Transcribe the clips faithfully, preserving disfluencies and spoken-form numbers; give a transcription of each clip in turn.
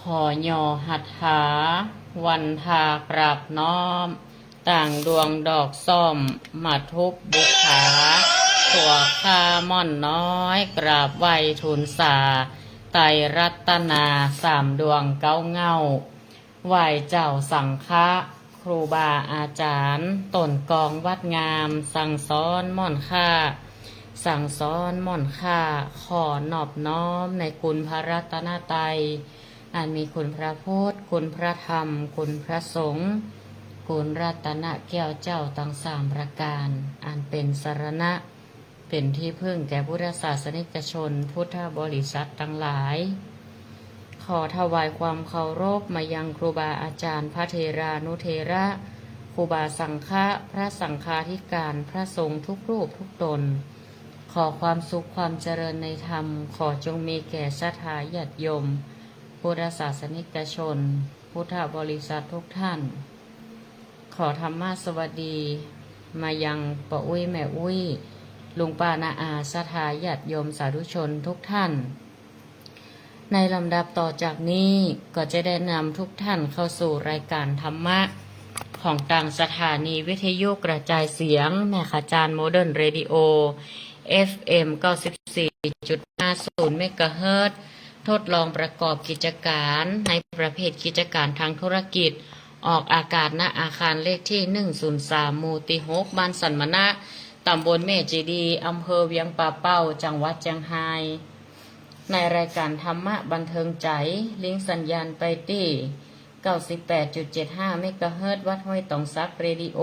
ขอย่อหัตถา วันทากราบน้อม ต่างดวงดอกส้ม มาทุบบุปผา ขั่วข้าม่อนน้อย กราบไหว้ทูลสา ไตรรัตนา สามดวงเก๊าเหง้า ไหว้เจ้าสังฆะ ครูบาอาจ๋ารย์ ต้นกองวัดงาม สั่งสอนม่อนข้า สั่งสอนม่อนข้า ขอนอบน้อมในคุณพระรัตนตรัย อันมีคุณพระพุทธ คุณพระธรรม คุณพระสงฆ์ คุณรัตนแก้วเจ้าตังสามประก๋าน อันเป๋นสรณะ เป๋นตี้พึ่งแก่พุทธศาสนิกชน พุทธบริษัทตังหลาย ขอถวายความเคารพมายังครูบาอาจ๋ารย์ พระเถรานุเถระ ครูบาสังฆะ พระสังฆาธิการ พระสงฆ์ทุกรูปทุกตน ขอความสุขความเจริญในธรรม ขอจงมีแก่ศรัทธาญาติโยม พุทธศาสนิกชน พุทธบริษัททุกท่าน ขอธรรมสวัสดีมายังป้ออุ๊ยแม่อุ๊ย ลุงป้าน้าอา ศรัทธาญาติโยมสาธุชนทุกท่าน ในลำดับต่อจากนี้ก็จะได้นำทุกท่านเข้าสู่รายการธรรมะของตางสถานีวิทยุกระจายเสียงแม่ขะจาน โมเดิร์นเรดิโอ เอฟเอ็ม เก้าสิบสี่จุดห้าศูนย์ เมกะเฮิรตซ์ ทดลองประกอบกิจก๋านในประเภทกิจก๋านตางธุรกิจ ออกอากาศ ณ อาคารเลขตี้ หนึ่งศูนย์สาม หมู่ตี้หก บ้านสันมะนะ ต๋ำบลแม่เจดีย์ อำเภอเวียงป่าเป้า จังหวัดเจียงฮาย ในรายก๋านธรรมะบันเทิงใจ๋ ลิงก์สัญญาณไปตี้ เก้าสิบแปดจุดเจ็ดห้า เมกะเฮิรตซ์ วัดห้วยตองสัก เรดิโอ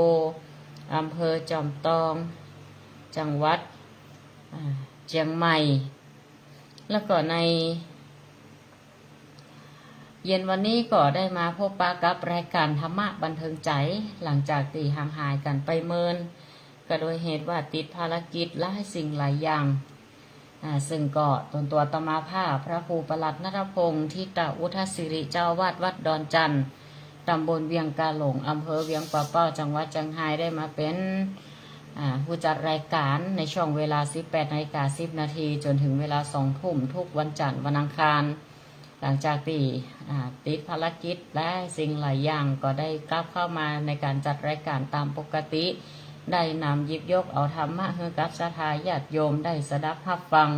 อำเภอจอมตอง จังหวัด อ่า เจียงใหม่ แล้วก็ในเย็นวันนี้ก็ได้มาพบปะกับรายก๋านธรรมะบันเทิงใจ๋ หลังจากตี้ห่างหายกั๋นไปเมิน ก็โดยเหตุว่าติดภารกิจหลายสิ่งหลายอย่าง อ่า ซึ่งก็ตนตั๋วอาตมาภาพ พระครูประหลัดณัฐพงษ์ ทิตะวุฒสิริ เจ้าอาวาสวัดดอนจันทน์ ต๋ำบลเวียงกาหลง อำเภอเวียงป่าเป้า จังหวัดเจียงฮาย ได้มาเป๋น อ่า ผู้จัดรายก๋านในช่วงเวลา สิบแปดนาฬิกาสิบนาที จ๋นเถิงเวลา สองทุ่ม ทุกวันจันทน์วันอังคาร หลังจากตี้ อ่า ติดภารกิจหลายสิ่งหลายอย่าง ก็ได้กลับเข้ามาในก๋านจัดรายก๋านต๋ามปกติ ได้นำหยิบยกเอาธรรมะหื้อกับศรัทธาญาติโยมได้สดับฮับฟัง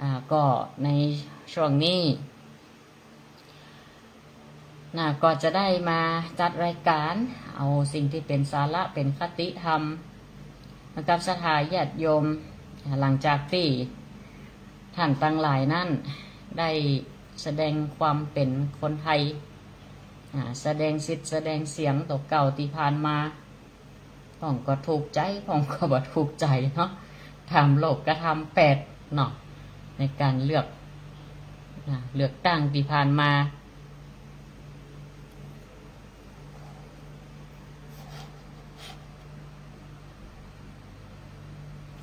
อ่า ก็ในช่วงนี้ นะ ก็จะได้มาจัดรายก๋าน เอาสิ่งตี้เป๋นสาระ เป๋นคติธรรม กับศรัทธาญาติโยม หลังจากตี้ต้านตังหลายนั้น ได้แสดงความเป๋นคนไทย อ่า แสดงสิทธิ์แสดงเสียงตั๋วเก่าตี้ผ่านมา พ่องก็ถูกใจ๋ พ่องก็บ่ถูกใจ๋เนาะ ต๋ามโลกธรรมแปดเนาะ ในก๋านเลือก อ่า เลือกตั้งตี้ผ่านมา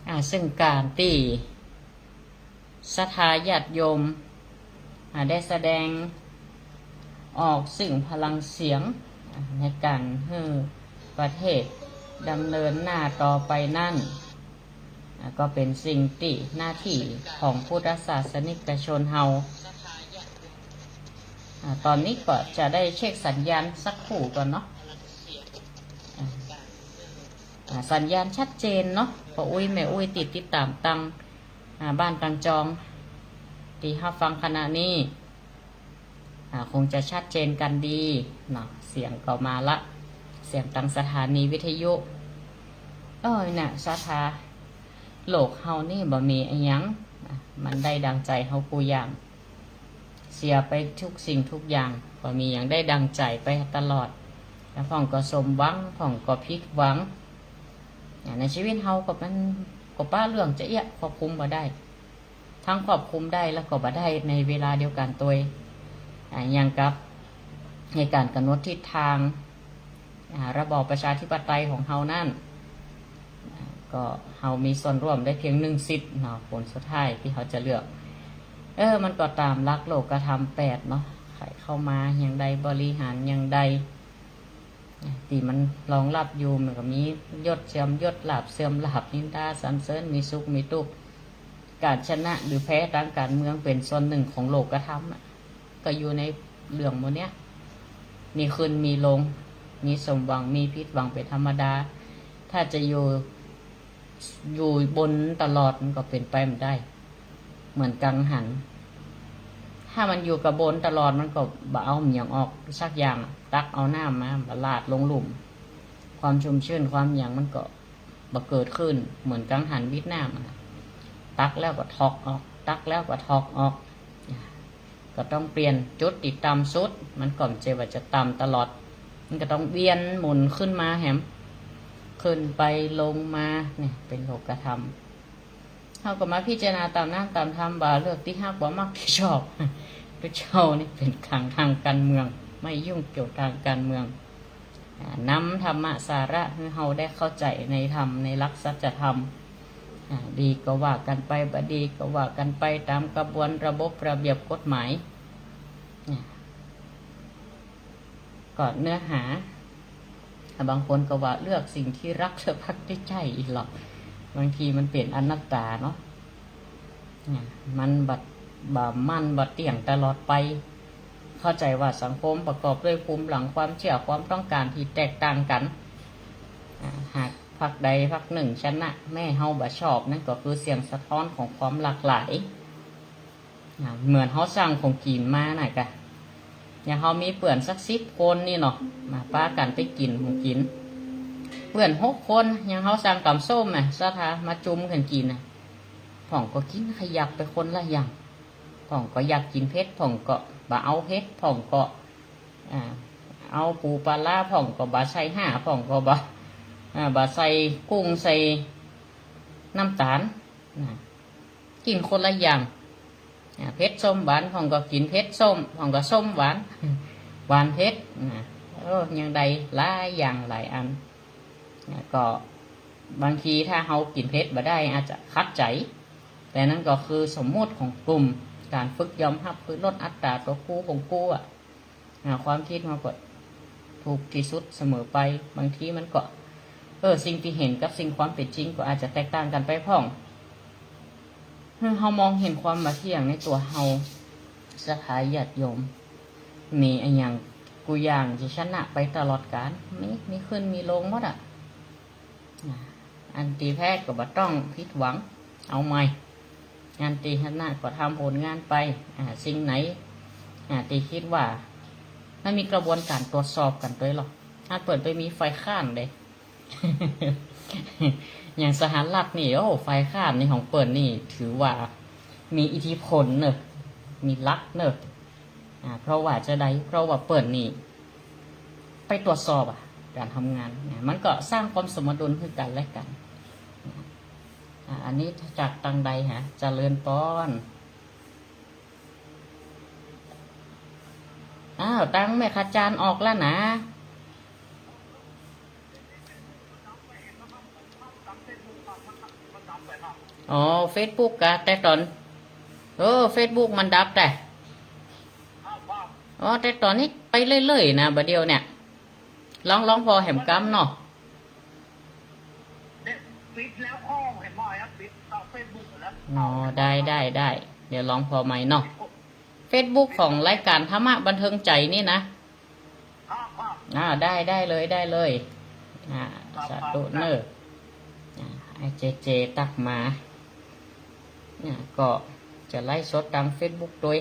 อ่า ซึ่งก๋านตี้ศรัทธาญาติโยม อ่า ได้แสดงออกซึ่งพลังเสียง อ่า ในก๋านหื้อประเทศดำเนินหน้าต่อไปนั้น อ่า ก็เป๋นสิ่งตี้หน้าตี้ของพุทธศาสนิกชนเฮา อ่า ต๋อนนี้ก็จะได้เช็คสัญญาณสักครู่ก่อนเนาะ อ่า อ่า สัญญาณชัดเจนเนาะ ป้ออุ๊ยแม่อุ๊ยตี้ติดต๋ามตัง อ่า บ้านตังจอง ตี้ฮับฟังขณะนี้ อ่า คงจะชัดเจนกั๋นดีเนาะ เสียงก็มาละ เสียงตังสถานีวิทยุ เอ้ย น่ะ ศรัทธา โลกเฮานี่บ่มีอะหยัง อ่ะ มันได้ดังใจ๋เฮากู้อย่าง เสียไปทุกสิ่งทุกอย่าง บ่มีหยังได้ดังใจ๋ไปตลอด แล้วพ่องก็สมหวัง พ่องก็ผิดหวัง อ่ะ ในชีวิตเฮาก็มัน ก็ปะเรื่องจะเอี้ยควบคุมบ่ได้ ทั้งควบคุมได้แล้วก็บ่ได้ในเวลาเดียวกั๋นตวย อ่า อย่างกับในก๋านก๋ำหนดทิศตาง อ่า ระบอบประชาธิปไตยของเฮานั้น อ่า ก็เฮามีส่วนร่วมได้เพียงหนึ่งสิทธิ์เนาะ ผลสุดท้ายตี้เฮาจะเลือก เออ มันก็ต๋ามหลักโลกธรรมแปดเนาะ ใผเข้ามาอย่างใด บริหารอย่างใด ตี้มันรองรับอยู่ มันก็มียศเสื่อมยศ ลาภเสื่อมลาภ นินทาสรรเสริญ มีสุขมีตุ๊กข์ ก๋านชนะหรือแพ้ตางก๋านเมืองเป๋นส่วนหนึ่งของโลกธรรมอะ ก็อยู่ใน เรื่องหมู่เนี้ย มีขึ้นมีลง มีสมหวังมีผิดหวังเป๋นธรรมดา ถ้าจะอยู่ อยู่บนตลอดมันก็เป๋นไปบ่ได้ เหมือนกังหัน ถ้ามันอยู่กับบนตลอดมันก็บ่เอาหยังออกสักอย่าง ตักเอาน้ำมาบ่ลาดลงลุ่ม ความชุ่มชื่นความหยังมันก็บ่เกิดขึ้น เหมือนกังหันวิทย์น้ำอะ ตักแล้วก็ถอกออก ตักแล้วก็ถอกออก ก็ต้องเปลี่ยนจุดตี้ต่ำสุด มันก็บ่ใจ้ว่าจะต่ำตลอด มันก็ต้องเวียนหมุนขึ้นมาแหม ขึ้นไปลงมา เนี่ยเป๋นโลกธรรม เฮาก็มาพิจารณาต๋ามน้ำต๋ามธรรม บ่าเลือกตี้ฮัก บ่ามักตี้ชอบ ตุ๊เจ้านี่เป๋นทาง ทางก๋านเมือง ไม่ยุ่งเกี่ยวทางก๋านเมือง อ่า นำธรรมะสาระหื้อเฮาได้เข้าใจ๋ในธรรม ในหลักสัจธรรม อ่า ดีก็ว่ากั๋นไป บ่ดีก็ว่ากั๋นไป ต๋ามกระบวนระบบระเบียบกฎหมาย อ่า ก็เนื้อหา บางคนก็ว่าเลือกสิ่งที่รัก เลือกภักตี้ใจ้ อีหลอก บางทีมันเป๋นอนัตตาเนาะ เนี่ย มันบ่ บ่มั่นบ่เตี้ยงตลอดไป เข้าใจ๋ว่าสังคมประกอบด้วยภูมิหลัง ความเจื้อ ความต้องก๋านตี้แตกต่างกั๋น อ่า หากพรรคใดพรรคนึ่งชนะ แม้เฮาบ่ชอบ นั่นก็คือเสียงสะท้อนของความหลากหลาย อ่า เหมือนเฮาสั่งของกิ๋นมาน่ะกะ อย่างเฮามีเปื้อนสักสิบคนนี่เนาะ มาปากั๋นไปกิ๋นของกิ๋น เปื้อนหกคน อย่างเฮาสั่งก๋ำส้มน่ะ ศรัทธามาจุมกั๋นกิ๋นน่ะ พ่องก็กิ๋นขยับไปคนละอย่าง พ่องก็อยากกิ๋นเผ็ด พ่องก็บ่เอาเผ็ด พ่องก็ อ่า เอาปูปลาร้า พ่องก็บ่ใส่ห่า พ่องก็บ่ อ่า บ่ใส่กุ้งใส่น้ำต๋าล น่ะ กิ๋นคนละอย่าง อ่า เผ็ดส้มหวาน พ่องก็กิ๋นเผ็ดส้ม พ่องก็ส้มหวาน หวานเผ็ด น่ะ โอ้ ยังได้หลายอย่างหลายอัน น่ะ ก็บางทีถ้าเฮากิ๋นเผ็ดบ่ได้อาจจะขัดใจ๋ แต่นั้นก็คือสมมุติของกลุ่ม ก๋านฝึกยอมฮับ คือลดอัตราตั๋วกูของกูอะ อ่า ความกึ๊ดเฮาก็ถูกตี้สุดเสมอไป บางทีมันก็ เออ สิ่งตี้หันกับสิ่งความเป๋นจริงก็อาจจะแตกต่างกั๋นไปพ่อง หื้อเฮามองหันความบ่เตี้ยงในตั๋วเฮา ศรัทธาญาติโยม มีอะหยังกู้อย่างจะชนะไปตลอดกาล มี มีขึ้นมีลงหมดอะ อ่า อันตี้แพ้ก็บ่ต้องผิดหวัง เอาใหม่ อันตี้ชนะก็ทำผลงานไป อ่า สิ่งไหน อ่า ตี้กึ๊ดว่า มันมีกระบวนก๋านตรวจสอบกั๋นตวยหรอก อันเปิ้นไปมีฝ่ายค้านเด้ อย่างสหรัฐนี่ โอ้ ฝ่ายค้านนี่ของเปิ้นนี่ถือว่ามีอิทธิพลเนอะ มีหลักเนอะ อ่า เพราะว่าจะใด เพราะว่าเปิ้นนี่ไปตรวจสอบอะ ก๋านทำงานนะ มันก็สร้างความสมดุลหื้อกั๋นและกั๋น อ่า อันนี้จากตังใดฮะ เจริญปอน อ้าว ตังแม่ขจารย์ออกแล้วนะ อ๋อ เฟซบุ๊กกะ แต่ต๋อน เออ เฟซบุ๊กมันดับแต่ อ๋อ แต่ต๋อนนี้ไปเรื่อยๆ นะ บ่าเดี่ยวเนี่ย ลอง ลองผ่อแหมกำเนาะ เนี่ย ปิดแล้ว อ้อ หันบ่าครับ ปิดเฟซบุ๊กแล้ว อ๋อ ได้ ได้ ได้ เดี๋ยวลองผ่อใหม่เนาะ เฟซบุ๊กของรายก๋านธรรมะบันเทิงใจ๋นี่นะ ครับ ครับ อ่า ได้ ได้เลย ได้เลย อ่า ครับ สาธุ ครับ เนอะ อ่า ไอ้เจเจตักมา อ่า ก็จะไลฟ์สดตางเฟซบุ๊กตวย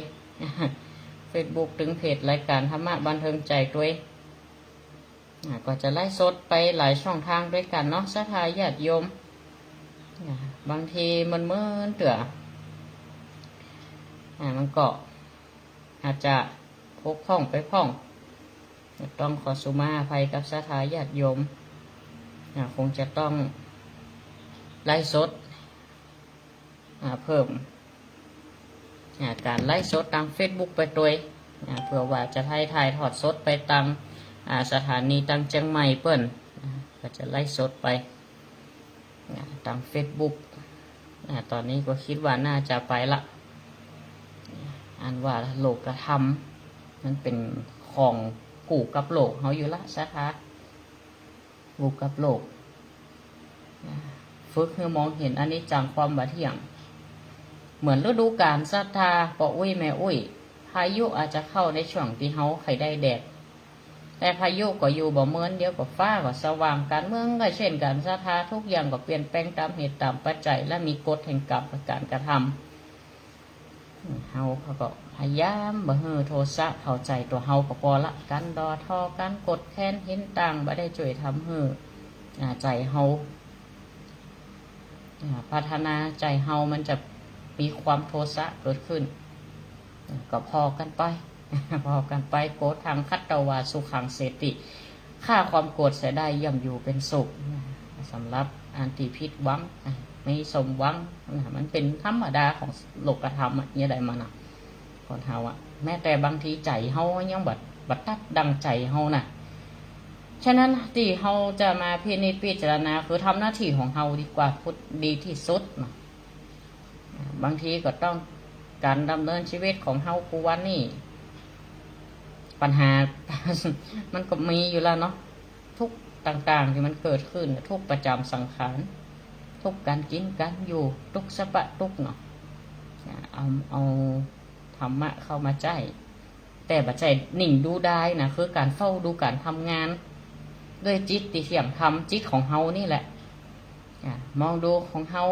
เฟซบุ๊กตึงเพจรายก๋านธรรมะบันเทิงใจ๋ตวย อ่า ก็จะไลฟ์สดไปหลายช่องทางตวยกั๋นเนาะ ศรัทธาญาติโยม อ่า บางทีมันเมินเตื้อ อ่า มันก็อาจจะบกพร่องไปพ่อง ต้องขอสุมาอภัยกับศรัทธาญาติโยม อ่า คงจะต้องไลฟ์สด อ่า เพิ่ม อ่า ก๋านไลฟ์สดตางเฟซบุ๊กไปตวย อ่า เผื่อว่าจะได้ถ่ายทอดสดไปตาง อ่า สถานีตางเจียงใหม่เปิ้น อ่า ก็จะไลฟ์สดไป อ่า ตางเฟซบุ๊ก อ่า ต๋อนนี้ก็กึ๊ดว่าน่าจะไปละ อันว่าโลกธรรม มันเป๋นของกู้กับโลกเฮาอยู่ละ ศรัทธา กู้กับโลก ฝึกหื้อมองหันอนิจจังความบ่เตี้ยง เหมือนฤดูก๋าล ศรัทธา ป้ออุ๊ยแม่อุ๊ย พายุอาจจะเข้าในช่วงตี้เฮาใค่ได้แดด แต่พายุก็อยู่บ่เหมือน เดี๋ยวก็ฟ้าก็สว่าง ก๋านเมืองก็เช่นกั๋น ศรัทธาทุกอย่างก็เปลี่ยนแปลงต๋ามเหตุต๋ามปัจจัย และมีกฎแห่งกรรมกับก๋านกระทำ เฮาก็พยายามบ่หื้อโทสะเข้าใจ๋ตั๋วเฮาก็ปอละ ก๋านด่อทอ ก๋านโกรธแค้น เห็นต่าง บ่ได้จ้วยทำหื้อ อ่า ใจ๋เฮา อ่า พัฒนาใจ๋เฮามันจะมีความโทสะเกิดขึ้น อ่า ก็ผ่อกั๋นไป ผ่อกั๋นไป โกธัง ขัตวา สุขัง เสติ ฆ่าความโกรธเสียได้ย่อมอยู่เป็นสุข สำหรับอันตี้ผิดหวัง อ่ะ ไม่สมหวัง นะ มันเป๋นธรรมดาของโลกธรรมอะ เยียะใดมันอะ คนเฮาอะ แม้แต่บางทีใจ๋เฮายังบ่ บ่ตัดดั่งใจ๋เฮานะ ฉะนั้นตี้เฮาจะมาพินิจพิจารณา คือทำหน้าตี้ของเฮาดีกว่าพุทธ ดีตี้สุดเนาะ บางทีก็ต้องก๋านดำเนินชีวิตของเฮากู้วันนี้ ปัญหา มันก็มีอยู่แล้วเนาะ ทุกข์ต่างๆ ตี้มันเกิดขึ้น ทุกข์ประจ๋ำสังขาร ทุกข์ก๋านกิ๋นก๋านอยู่ ตุ๊กสะปะตุ๊กเนาะ เอา เอาธรรมะเข้ามาใจ๊ แต่บ่ใจ้นิ่งดูดายนะ คือก๋านเฝ้าดูก๋านทำงาน ด้วยจิตตี้เที่ยงธรรม จิตของเฮานี่แหละ อ่ะ มองดูของเฮา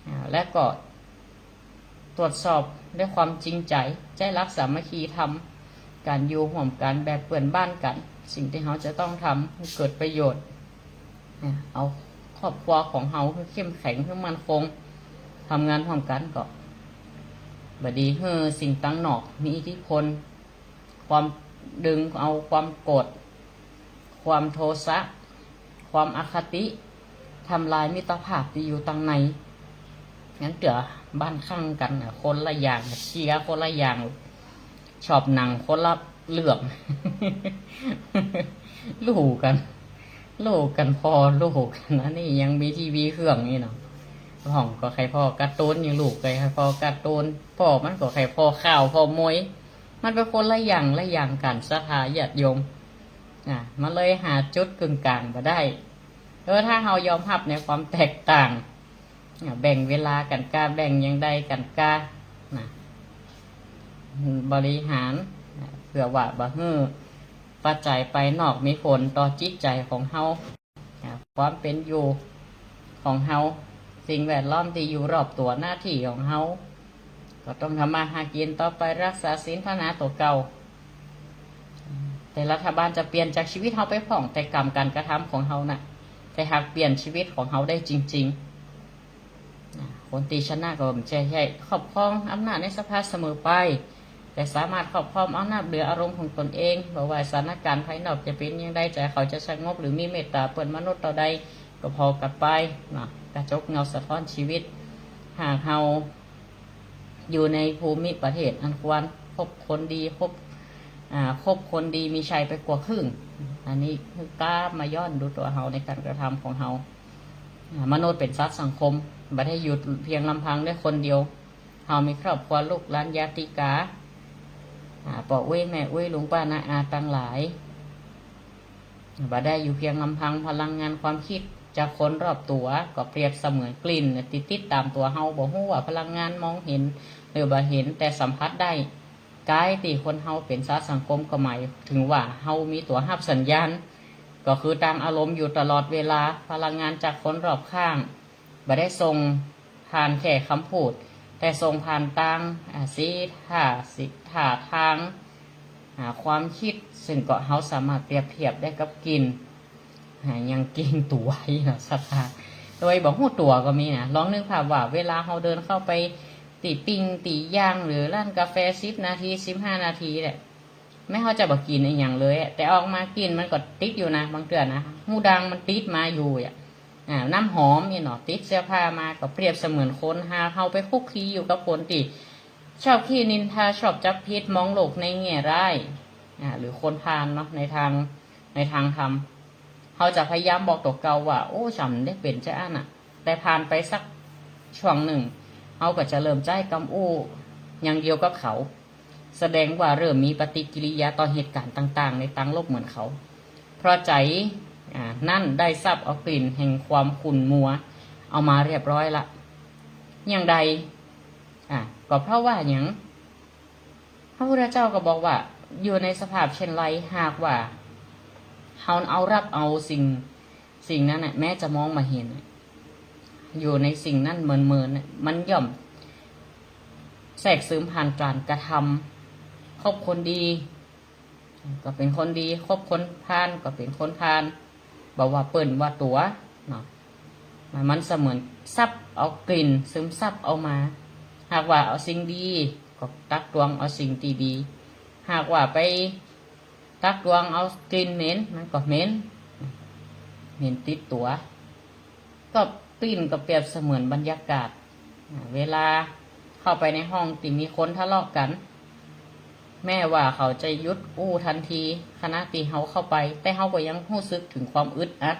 อ่า และก็ตรวจสอบด้วยความจริงใจ๋ ใจ๊หลักสามัคคีธรรม ก๋านอยู่ฮ่วมกั๋นแบบเปื้อนบ้านกั๋น สิ่งตี้เฮาจะต้องทำให้เกิดประโยชน์ อ่า เอาครอบครัวของเฮาหื้อเข้มแข็ง หื้อมั่นคง ทำงานฮ่วมกั๋นก็บ่ดีหื้อสิ่งตังนอกมีอิทธิพล ความดึงเอาความโกรธ ความโทสะ ความอคติ ทำลายมิตรภาพตี้อยู่ตังใน นั้นเตื้อบ้านข้างกั๋นน่ะ คนละอย่าง เชียร์คนละอย่าง ชอบหนังคนละเรื่อง ลู่กั๋น ลู่กั๋นพ่อลู่กั๋น อันนี้ยังมีทีวีเครื่องนี่เนาะ พ่องก็ใค่พ่อการ์ตูน ยังลู่ใค่พ่อการ์ตูน พ่อมันก็ใค่พ่อข่าวพ่อมวย มันเป๋นคนละอย่างละอย่างกั๋น ศรัทธาญาติโยม อ่ะ มันเลยหาจุดกึ่งก๋างบ่ได้ เออ ถ้าเฮายอมฮับในความแตกต่าง อ่ะ แบ่งเวลากั๋นก้า แบ่งอย่างใดกั๋นก้า นะ บริหาร อ่ะ เปื้อว่าบ่หื้อปัจจัยภายนอกมีผลต่อจิตใจ๋ของเฮา อ่ะ ความเป๋นอยู่ของเฮา สิ่งแวดล้อมตี้อยู่รอบตั๋ว หน้าตี้ของเฮา ก็ต้องทำมาหากิ๋นต่อไป รักษาศีลภาวนาตั๋วเก่า แต่รัฐบาลจะเปลี่ยนจากชีวิตเฮาไปพ่อง แต่กรรมก๋านกระทำของเฮาน่ะ แต่หากเปลี่ยนชีวิตของเฮาได้จริงๆ อ่ะ คนตี้ชนะก็บ่ใจ้ ใจ้ครอบครองอำนาจในสภาเสมอไป แต่สามารถครอบครองอำนาจเหนืออารมณ์ของตนเอง บ่ว่าสถานก๋ารณ์ภายนอกจะเป๋นอย่างใด ใจ๋เขาจะสงบหรือมีเมตต๋าเปื้อนมนุษย์เต้าใด ก็ผ่อกั๋นไปเนาะ กระจกเงาสะท้อนชีวิต หากเฮาอยู่ในภูมิประเทศอันควร คบคนดี คบ อ่า คบคนดีมีชัยไปกว่าครึ่ง อันนี้คือกลับมาย้อนดูตั๋วเฮาในก๋านกระทำของเฮา อ่า มนุษย์เป๋นสัตว์สังคม บ่ได้อยู่เพียงลำพังได้คนเดียว เฮามีครอบครัว ลูกหลาน ญาติกา อ่า ป้ออุ๊ยแม่อุ๊ย ลุงป้าน้าอาตังหลาย บ่ได้อยู่เพียงลำพัง พลังงานความคิดจากคนรอบตั๋วก็เปรียบเสมือนกลิ่นตี้ติดต๋ามตั๋วเฮา บ่ฮู้ว่าพลังงานมองเห็นหรือบ่เห็น แต่สัมผัสได้ ก๋ายตี้คนเฮาเป๋นสัตว์สังคมก็หมายเถิงว่าเฮามีตั๋วฮับสัญญาณ ก็คือตางอารมณ์อยู่ตลอดเวลา พลังงานจากคนรอบข้าง บ่ได้ส่งผ่านแค่กำพูด แต่ส่งผ่านตาง อ่า สีท่า สีท่าตาง อ่า ความคิด ซึ่งก็เฮาสามารถเปรียบเทียบได้กับกลิ่น อ่า ยังกลิ่นตั๋วอี้เนาะ ศรัทธา โดยบ่ฮู้ตั๋วก็มีนะ ลองนึกภาพว่าเวลาเฮาเดินเข้าไปตี้ปิ้งตี้ย่างหรือร้านกาแฟ สิบนาที สิบห้านาทีแหละ แม้เฮาจะบ่กิ๋นอะหยังเลยอะ แต่ออกมากลิ่นมันก็ติดอยู่นะ บางเตื้อนะ ฮูดังมันติดมาอยู่อะ อ่า น้ำหอมนี่เนาะ ติดเสื้อผ้ามา ก็เปรียบเสมือนคน หากเฮาไปคลุกคลีอยู่กับคนตี้ชอบขี้นินทา ชอบจับผิด มองโลกในแง่ร้าย อ่า หรือคนพาลเนาะ ในตาง ในตางธรรม เฮาจะพยายามบอกตั๋วเก่าว่า โอ้ ฉันได้เป๋นจาอั้นน่ะ แต่ผ่านไปสักช่วงนึ่ง เฮาก็จะเริ่มใจ๊กำอู้อย่างเดียวกับเขา แสดงว่าเริ่มมีปฏิกิริยาต่อเหตุก๋ารณ์ต่างๆ ในตางลบเหมือนเขา เพราะใจ๋ อ่า นั้นได้ซับเอากลิ่นแห่งความขุ่นมัวเอามาเรียบร้อยละ อย่างใด อ่า ก็เพราะว่าหยัง พระพุทธเจ้าก็บอกว่า อยู่ในสภาพเช่นไร หากว่าเฮาเอารับเอาสิ่ง สิ่งนั้นน่ะ แม้จะมองบ่เห็นน่ะ อยู่ในสิ่งนั้นเมินๆ น่ะ มันย่อมแทรกซึมผ่านการกระทำ คบคนดี ก็เป๋นคนดี คบคนพาลก็เป๋นคนพาล บ่ว่าเปิ้นว่าตั๋วเนาะ มันเสมือนซับเอากลิ่น ซึมซับเอามา หากว่าเอาสิ่งดี ก็ตักตวงเอาสิ่งตี้ดี หากว่าไปตักตวงเอากลิ่นเหม็น มันก็เหม็น เหม็นติดตั๋ว ก็กลิ่นก็เปรียบเสมือนบรรยากาศ อ่า เวลาเข้าไปในห้องตี้มีคนทะเลาะกั๋น แม้ว่าเขาจะหยุดอู้ทันที ขณะตี้เฮาเข้าไป แต่เฮาก็ยังฮู้สึกเถิงความอึดอัด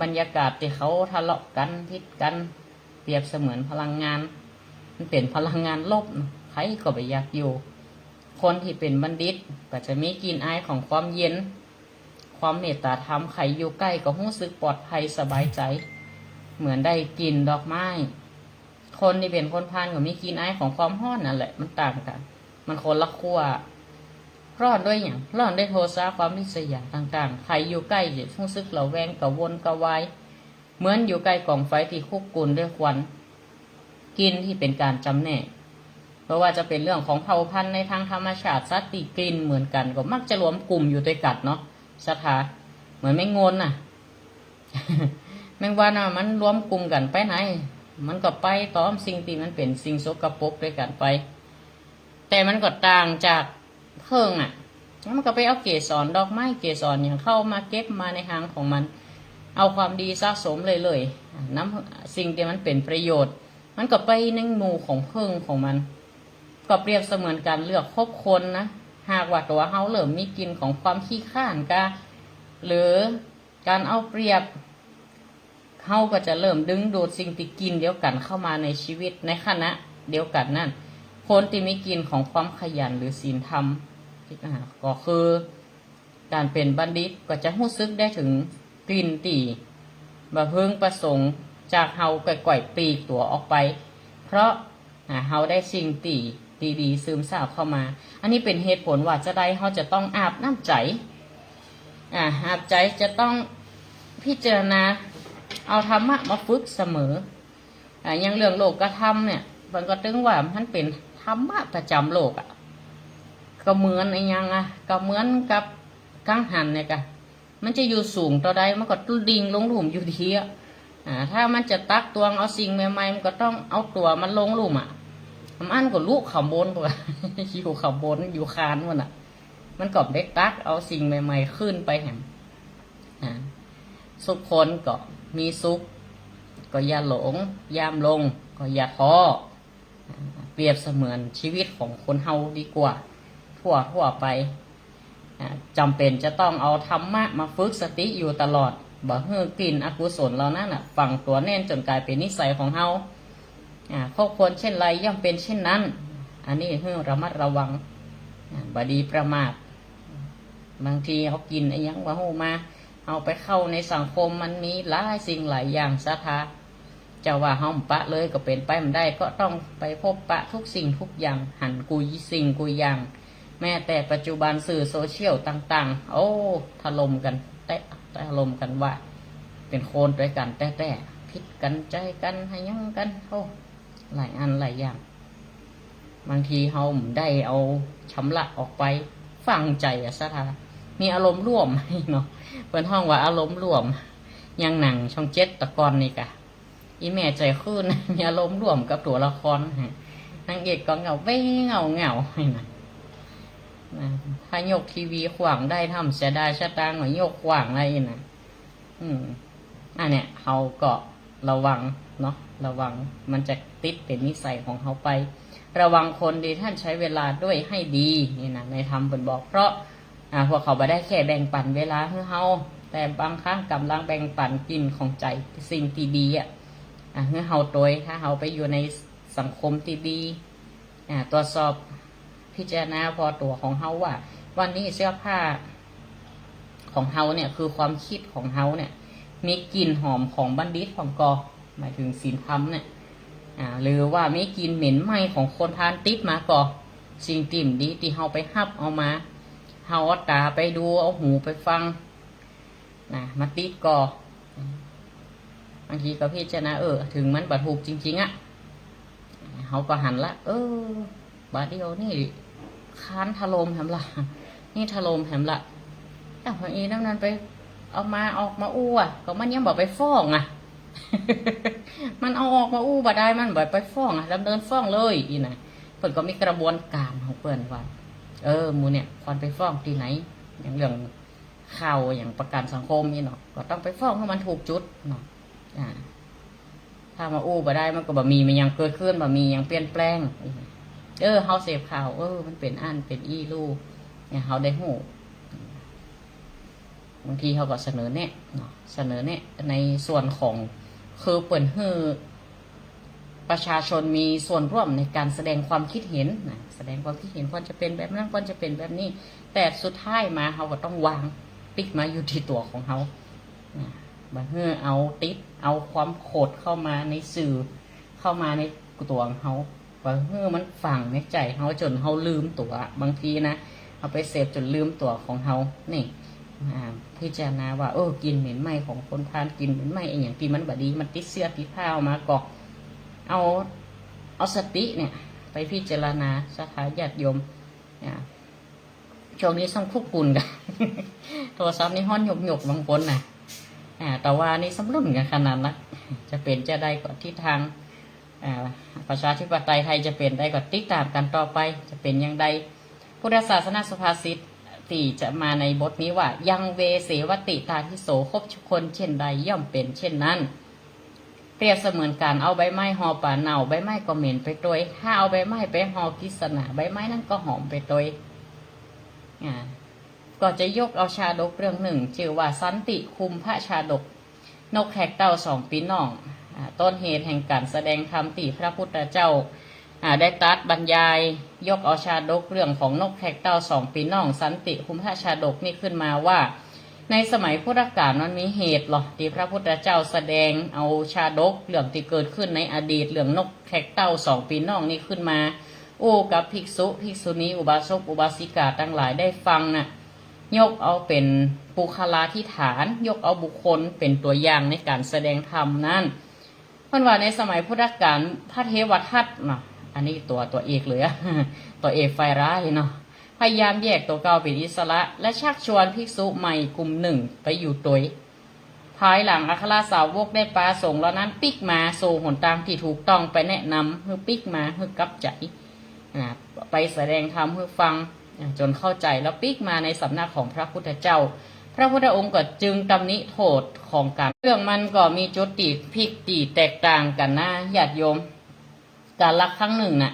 บรรยากาศตี้เขาทะเลาะกั๋น ผิดกั๋น เปรียบเสมือนพลังงาน มันเป๋นพลังงานลบเนาะ ใผก็บ่อยากอยู่ คนตี้เป๋นบัณฑิตก็จะมีกลิ่นอายของความเย็น ความเมตตาธรรม ใผอยู่ใก้ก็ฮู้สึกปลอดภัยสบายใจ๋ เหมือนได้กลิ่นดอกไม้ คนตี้เป๋นคนพาลก็มีกลิ่นอายของความฮ้อนนั่นแหละ มันต่างกั๋น มันคนละขั้ว ฮ้อนด้วยหยัง ฮ้อนด้วยโทสะ ความริษยาต่างๆ ใผอยู่ใก้จะฮู้สึกระแวง กระวนกระวาย เหมือนอยู่ใก้ก๋องไฟตี้คุกรุ่นด้วยควัน กลิ่นตี้เป๋นก๋านจ๋ำแนก บ่ว่าจะเป๋นเรื่องของเผ่าพันธุ์ในตางธรรมชาติ สัตว์ตี้กลิ่นเหมือนกั๋นก็มักจะรวมกลุ่มอยู่ตวยกั๋นเนาะ ศรัทธา เหมือนแมงงนน่ะ แมงวันน่ะ มันรวมกลุ่มกั๋นไปไหน มันก็ไปตอมสิ่งตี้มันเป๋นสิ่งสกปรกตวยกั๋นไป แต่มันก็ต่างจากเผิ้งอะ แล้วมันก็ไปเอาเกสรดอกไม้เกสรหยังเข้ามาเก็บมาในฮังของมัน เอาความดีสะสมเรื่อยๆ นำสิ่งตี้มันเป๋นประโยชน์ มันก็ไปในหมู่ของเผิ้งของมัน ก็เปรียบเสมือนก๋านเลือกคบคนนะ หากว่าตั๋วเฮาเริ่มมีกลิ่นของความขี้คร้านกา หรือก๋านเอาเปรียบ เฮาก็จะเริ่มดึงดูดสิ่งตี้กลิ่นเดียวกั๋นเข้ามาในชีวิต ในขณะเดียวกั๋นนั้น คนตี้มีกลิ่นของความขยันหรือศีลธรรม อ่า ก็คือก๋านเป๋นบัณฑิตก็จะฮู้สึกได้เถิงกลิ่นตี้บ่พึงประสงค์ จากเฮาก้อยๆ ปลีกตั๋วออกไป เพราะ อ่า เฮาได้สิ่งตี้ดีๆ ซึมซาบเข้ามา อันนี้เป๋นเหตุผลว่าจาใดเฮาจะต้องอาบน้ำใจ๋ อ่า อาบใจ๋ จะต้องพิจารณาเอาธรรมะมาฝึกเสมอ อ่า อย่างเรื่องโลกธรรมเนี่ย เปิ้นก็ตึงว่ามันเป๋นธรรมะประจ๋ำโลกอะ ก็เหมือนอะหยังอะ ก็เหมือนกับกังหันเนี่ยกะ มันจะอยู่สูงเต้าใด มันก็ดิ่งลงลุ่มอยู่ดีอะ อ่า ถ้ามันจะตักตวงเอาสิ่งใหม่ๆ มันก็ต้องเอาตั๋วมันลงลุ่มอะ มันก็ลุข้างบน อยู่ข้างบน อยู่คานปู้นน่ะ มันก็ได้ตักเอาสิ่งใหม่ๆ ขึ้นไปแหม อ่า สุขคนก็มีสุข ก็อย่าหลง ยามลงก็อย่าท้อ อ่า เปรียบเสมือนชีวิตของคนเฮาดีกว่า ทั่วๆ ไป อ่า จ๋ำเป๋นจะต้องเอาธรรมะมาฝึกสติอยู่ตลอด บ่หื้อกลิ่นอกุศลเหล่านั้นน่ะ ฝังตั๋วแน่นจ๋นก๋ายเป๋นนิสัยของเฮา อ่า คบคนเช่นไรย่อมเป็นเช่นนั้น อันนี้หื้อระมัดระวัง อ่า บ่ดีประมาท บางทีเอากลิ่นอะหยังบ่ฮู้มา เอาไปเข้าในสังคม มันมีหลายสิ่งหลายอย่าง ศรัทธา จะว่าเฮาปะเลยก็เป๋นไปบ่ได้ ก็ต้องไปพบปะทุกสิ่งทุกอย่าง หันกู้สิ่งกู้อย่าง แม้แต่ปัจจุบันสื่อโซเชียลต่างๆ โอ้ ถล่มกั๋นแต๊ะ ถล่มกั๋นว่า เป๋นคนตวยกั๋นแต๊ๆ ผิดกั๋น ใจ๊กั๋น อะหยังกั๋น โอ้ หลายอันหลายอย่าง บางทีเฮาบ่ได้เอาชำระออกไป ฝังใจ๋อะ ศรัทธา มีอารมณ์ร่วมเนาะ เปิ้นฮ้องว่าอารมณ์ร่วม อย่างหนังช่องเจ็ดตะก่อนนี่กะ อี่แม่ใจ๋คลื่น มีอารมณ์ร่วมกับตั๋วละคร นางเอกก็เหงาเว้งเหงาเหงา นี่นะ นะ ถ้ายกทีวีขว้างได้ ถ้าบ่เสียดายสตางค์ก็ยกขว้างได้นะ อืม อันเนี้ย เฮาก็ระวังเนาะ ระวัง มันจะติดเป๋นนิสัยของเฮาไป ระวังคนดี ท่านใช้เวลาด้วยให้ดี นี่นะ ในธรรมเปิ้นบอก เพราะ อ่า พวกเขาบ่ได้แค่แบ่งปั๋นเวลาหื้อเฮา แต่บางครั้งก่ำลังแบ่งปั๋นกลิ่นของใจ๋ สิ่งตี้ดีอะ อ่า หื้อเฮาตวย ถ้าเฮาไปอยู่ในสังคมตี้ดี อ่า ตรวจสอบพิจารณาผ่อตั๋วของเฮาว่า วันนี้เสื้อผ้าของเฮาเนี่ย คือความคิดของเฮาเนี่ย มีกลิ่นหอมของบัณฑิตพ่องก่อ หมายถึงศีลธรรมเนี่ย อ่า หรือว่ามีกลิ่นเหม็นไหม้ของคนพาลติดมาก่อ สิ่งตี้บ่ดีตี้เฮาไปฮับเอามา เฮาเอาต๋าไปดู เอาหูไปฟัง นะ มาติดก่อ บางทีก็พิจารณา เออ เถิงมันบ่ถูกจริงๆ อะ เฮาก็หันละ เออ บ่าเดี่ยวนี่ คานถล่มแหมละ นี่ถล่มแหมละ แต่พออีน้ำนั้นไป เอามา ออกมาอู้อะ ก็มันยังบ่ไปฟ้องอะ มันเอาออกมาอู้บ่ได้ มันบ่ไปฟ้องอะ ดำเนินฟ้องเลย อี้นะ เปิ้นก็มีกระบวนการของเปิ้นว่า เออ หมู่เนี่ย ควรไปฟ้องตี้ไหน อย่างเรื่อง ข่าวอย่างประกันสังคมนี่เนาะ ก็ต้องไปฟ้องหื้อมันถูกจุดเนาะ อ่า ถ้ามาอู้บ่ได้ มันก็บ่มี มันยังเกิดขึ้น บ่มียังเปลี่ยนแปลง เออ เฮาเสพข่าว เออ มันเป๋นอั้นเป๋นอี้ลู่ เนี่ย เฮาได้ฮู้ บางทีเฮาก็เสนอแนะเนาะ เสนอแนะในส่วนของ คือเปิ้นหื้อ ประชาชนมีส่วนร่วมในการแสดงความคิดเห็นนะ แสดงความคิดเห็นควรจะเป๋นแบบนั้น ควรจะเป๋นแบบนี้ แต่สุดท้ายมาเฮาก็ต้องวาง ปิกมาอยู่ตี้ตั๋วของเฮานะ บ่หื้อเอาติด เอาความโขดเข้ามาในสื่อ เข้ามาในตั๋วของเฮา บ่หื้อมันฝังในใจ๋เฮาจ๋นเฮาลืมตั๋ว บางทีนะ เฮาไปเสพจ๋นลืมตั๋วของเฮา นี่ อ่า พิจารณาว่า เออ กลิ่นเหม็นไหม้ของคนพาล กลิ่นเหม็นไหม้ไอ้หยังตี้มันบ่ดี มันติดเสื้อติดผ้าออกมาก็ เอา เอาสติเนี่ย ไปพิจารณา ศรัทธาญาติโยม อ่า ช่วงนี้ต้องควบคุมกั๋น โทรศัพท์นี่ฮ้อนหยกๆ บางคนนะ อ่า แต่ว่านี่สำรุนกั๋นขนาดนัก จะเป๋นจะใดก็ทิศทาง อ่า ประชาธิปไตยไทยจะเป๋นใดก็ติดต๋ามกั๋นต่อไป จะเป๋นอย่างใด พุทธศาสนสุภาษิตตี้จะมาในบทนี้ว่า ยังเว เสวติ ตาทิโส คบคนเช่นใด ย่อมเป๋นเช่นนั้น เปรียบเสมือนก๋านเอาใบไม้ห่อป๋าเน่า ใบไม้ก็เหม็นไปตวย ถ้าเอาใบไม้ไปห่อกิสณา ใบไม้นั้นก็หอมไปตวย อ่า ก็จะยกเอาชาดกเรื่องนึ่ง จื้อว่าสันติคุมภชาดก นกแขกเต้าสองปี้น้อง อ่า ต้นเหตุแห่งก๋านแสดงธรรมตี้พระพุทธเจ้า อ่า ได้ตรัสบรรยาย ยกเอาชาดกเรื่องของนกแขกเต้าสองปี้น้อง สันติคุมภชาดกนี่ขึ้นมาว่า ในสมัยพุทธกาลมันมีเหตุหรอ ตี้พระพุทธเจ้าแสดงเอาชาดกเรื่องตี้เกิดขึ้นในอดีต เรื่องนกแขกเต้าสองปี้น้องนี่ขึ้นมา อู้กับภิกษุ ภิกษุณี อุบาสก อุบาสิกาตังหลายได้ฟังน่ะ ยกเอาเป๋นปุคคลาธิฐาน ยกเอาบุคคลเป๋นตั๋วอย่างในก๋านแสดงธรรมนั้น เปิ้นว่าในสมัยพุทธกาลพระเทวทัตเนาะ อันนี้ตั๋ว ตั๋วเอกเลยอะ ตั๋วเอกฝ่ายร้ายเนาะ พยายามแยกตั๋วเก่าเป๋นอิสระ และชักชวนภิกษุใหม่กลุ่มนึ่งไปอยู่ตวย ภายหลังอัครสาวกได้ปาสงฆ์เหล่านั้นปิ๊กมาสู่หนตางตี้ถูกต้อง ไปแนะนำหื้อปิ๊กมาหื้อกลับใจ๋ อ่า ไปแสดงธรรมหื้อฟัง อ่า จ๋นเข้าใจ๋แล้วปิ๊กมาในสำนักของพระพุทธเจ้า พระพุทธองค์ก็จึงตำหนิโทษของก๋าน เรื่องมันก็มีจุดตี้พิกตี้แตกต่างกั๋นนะญาติโยม กาลครั้งนึ่งน่ะ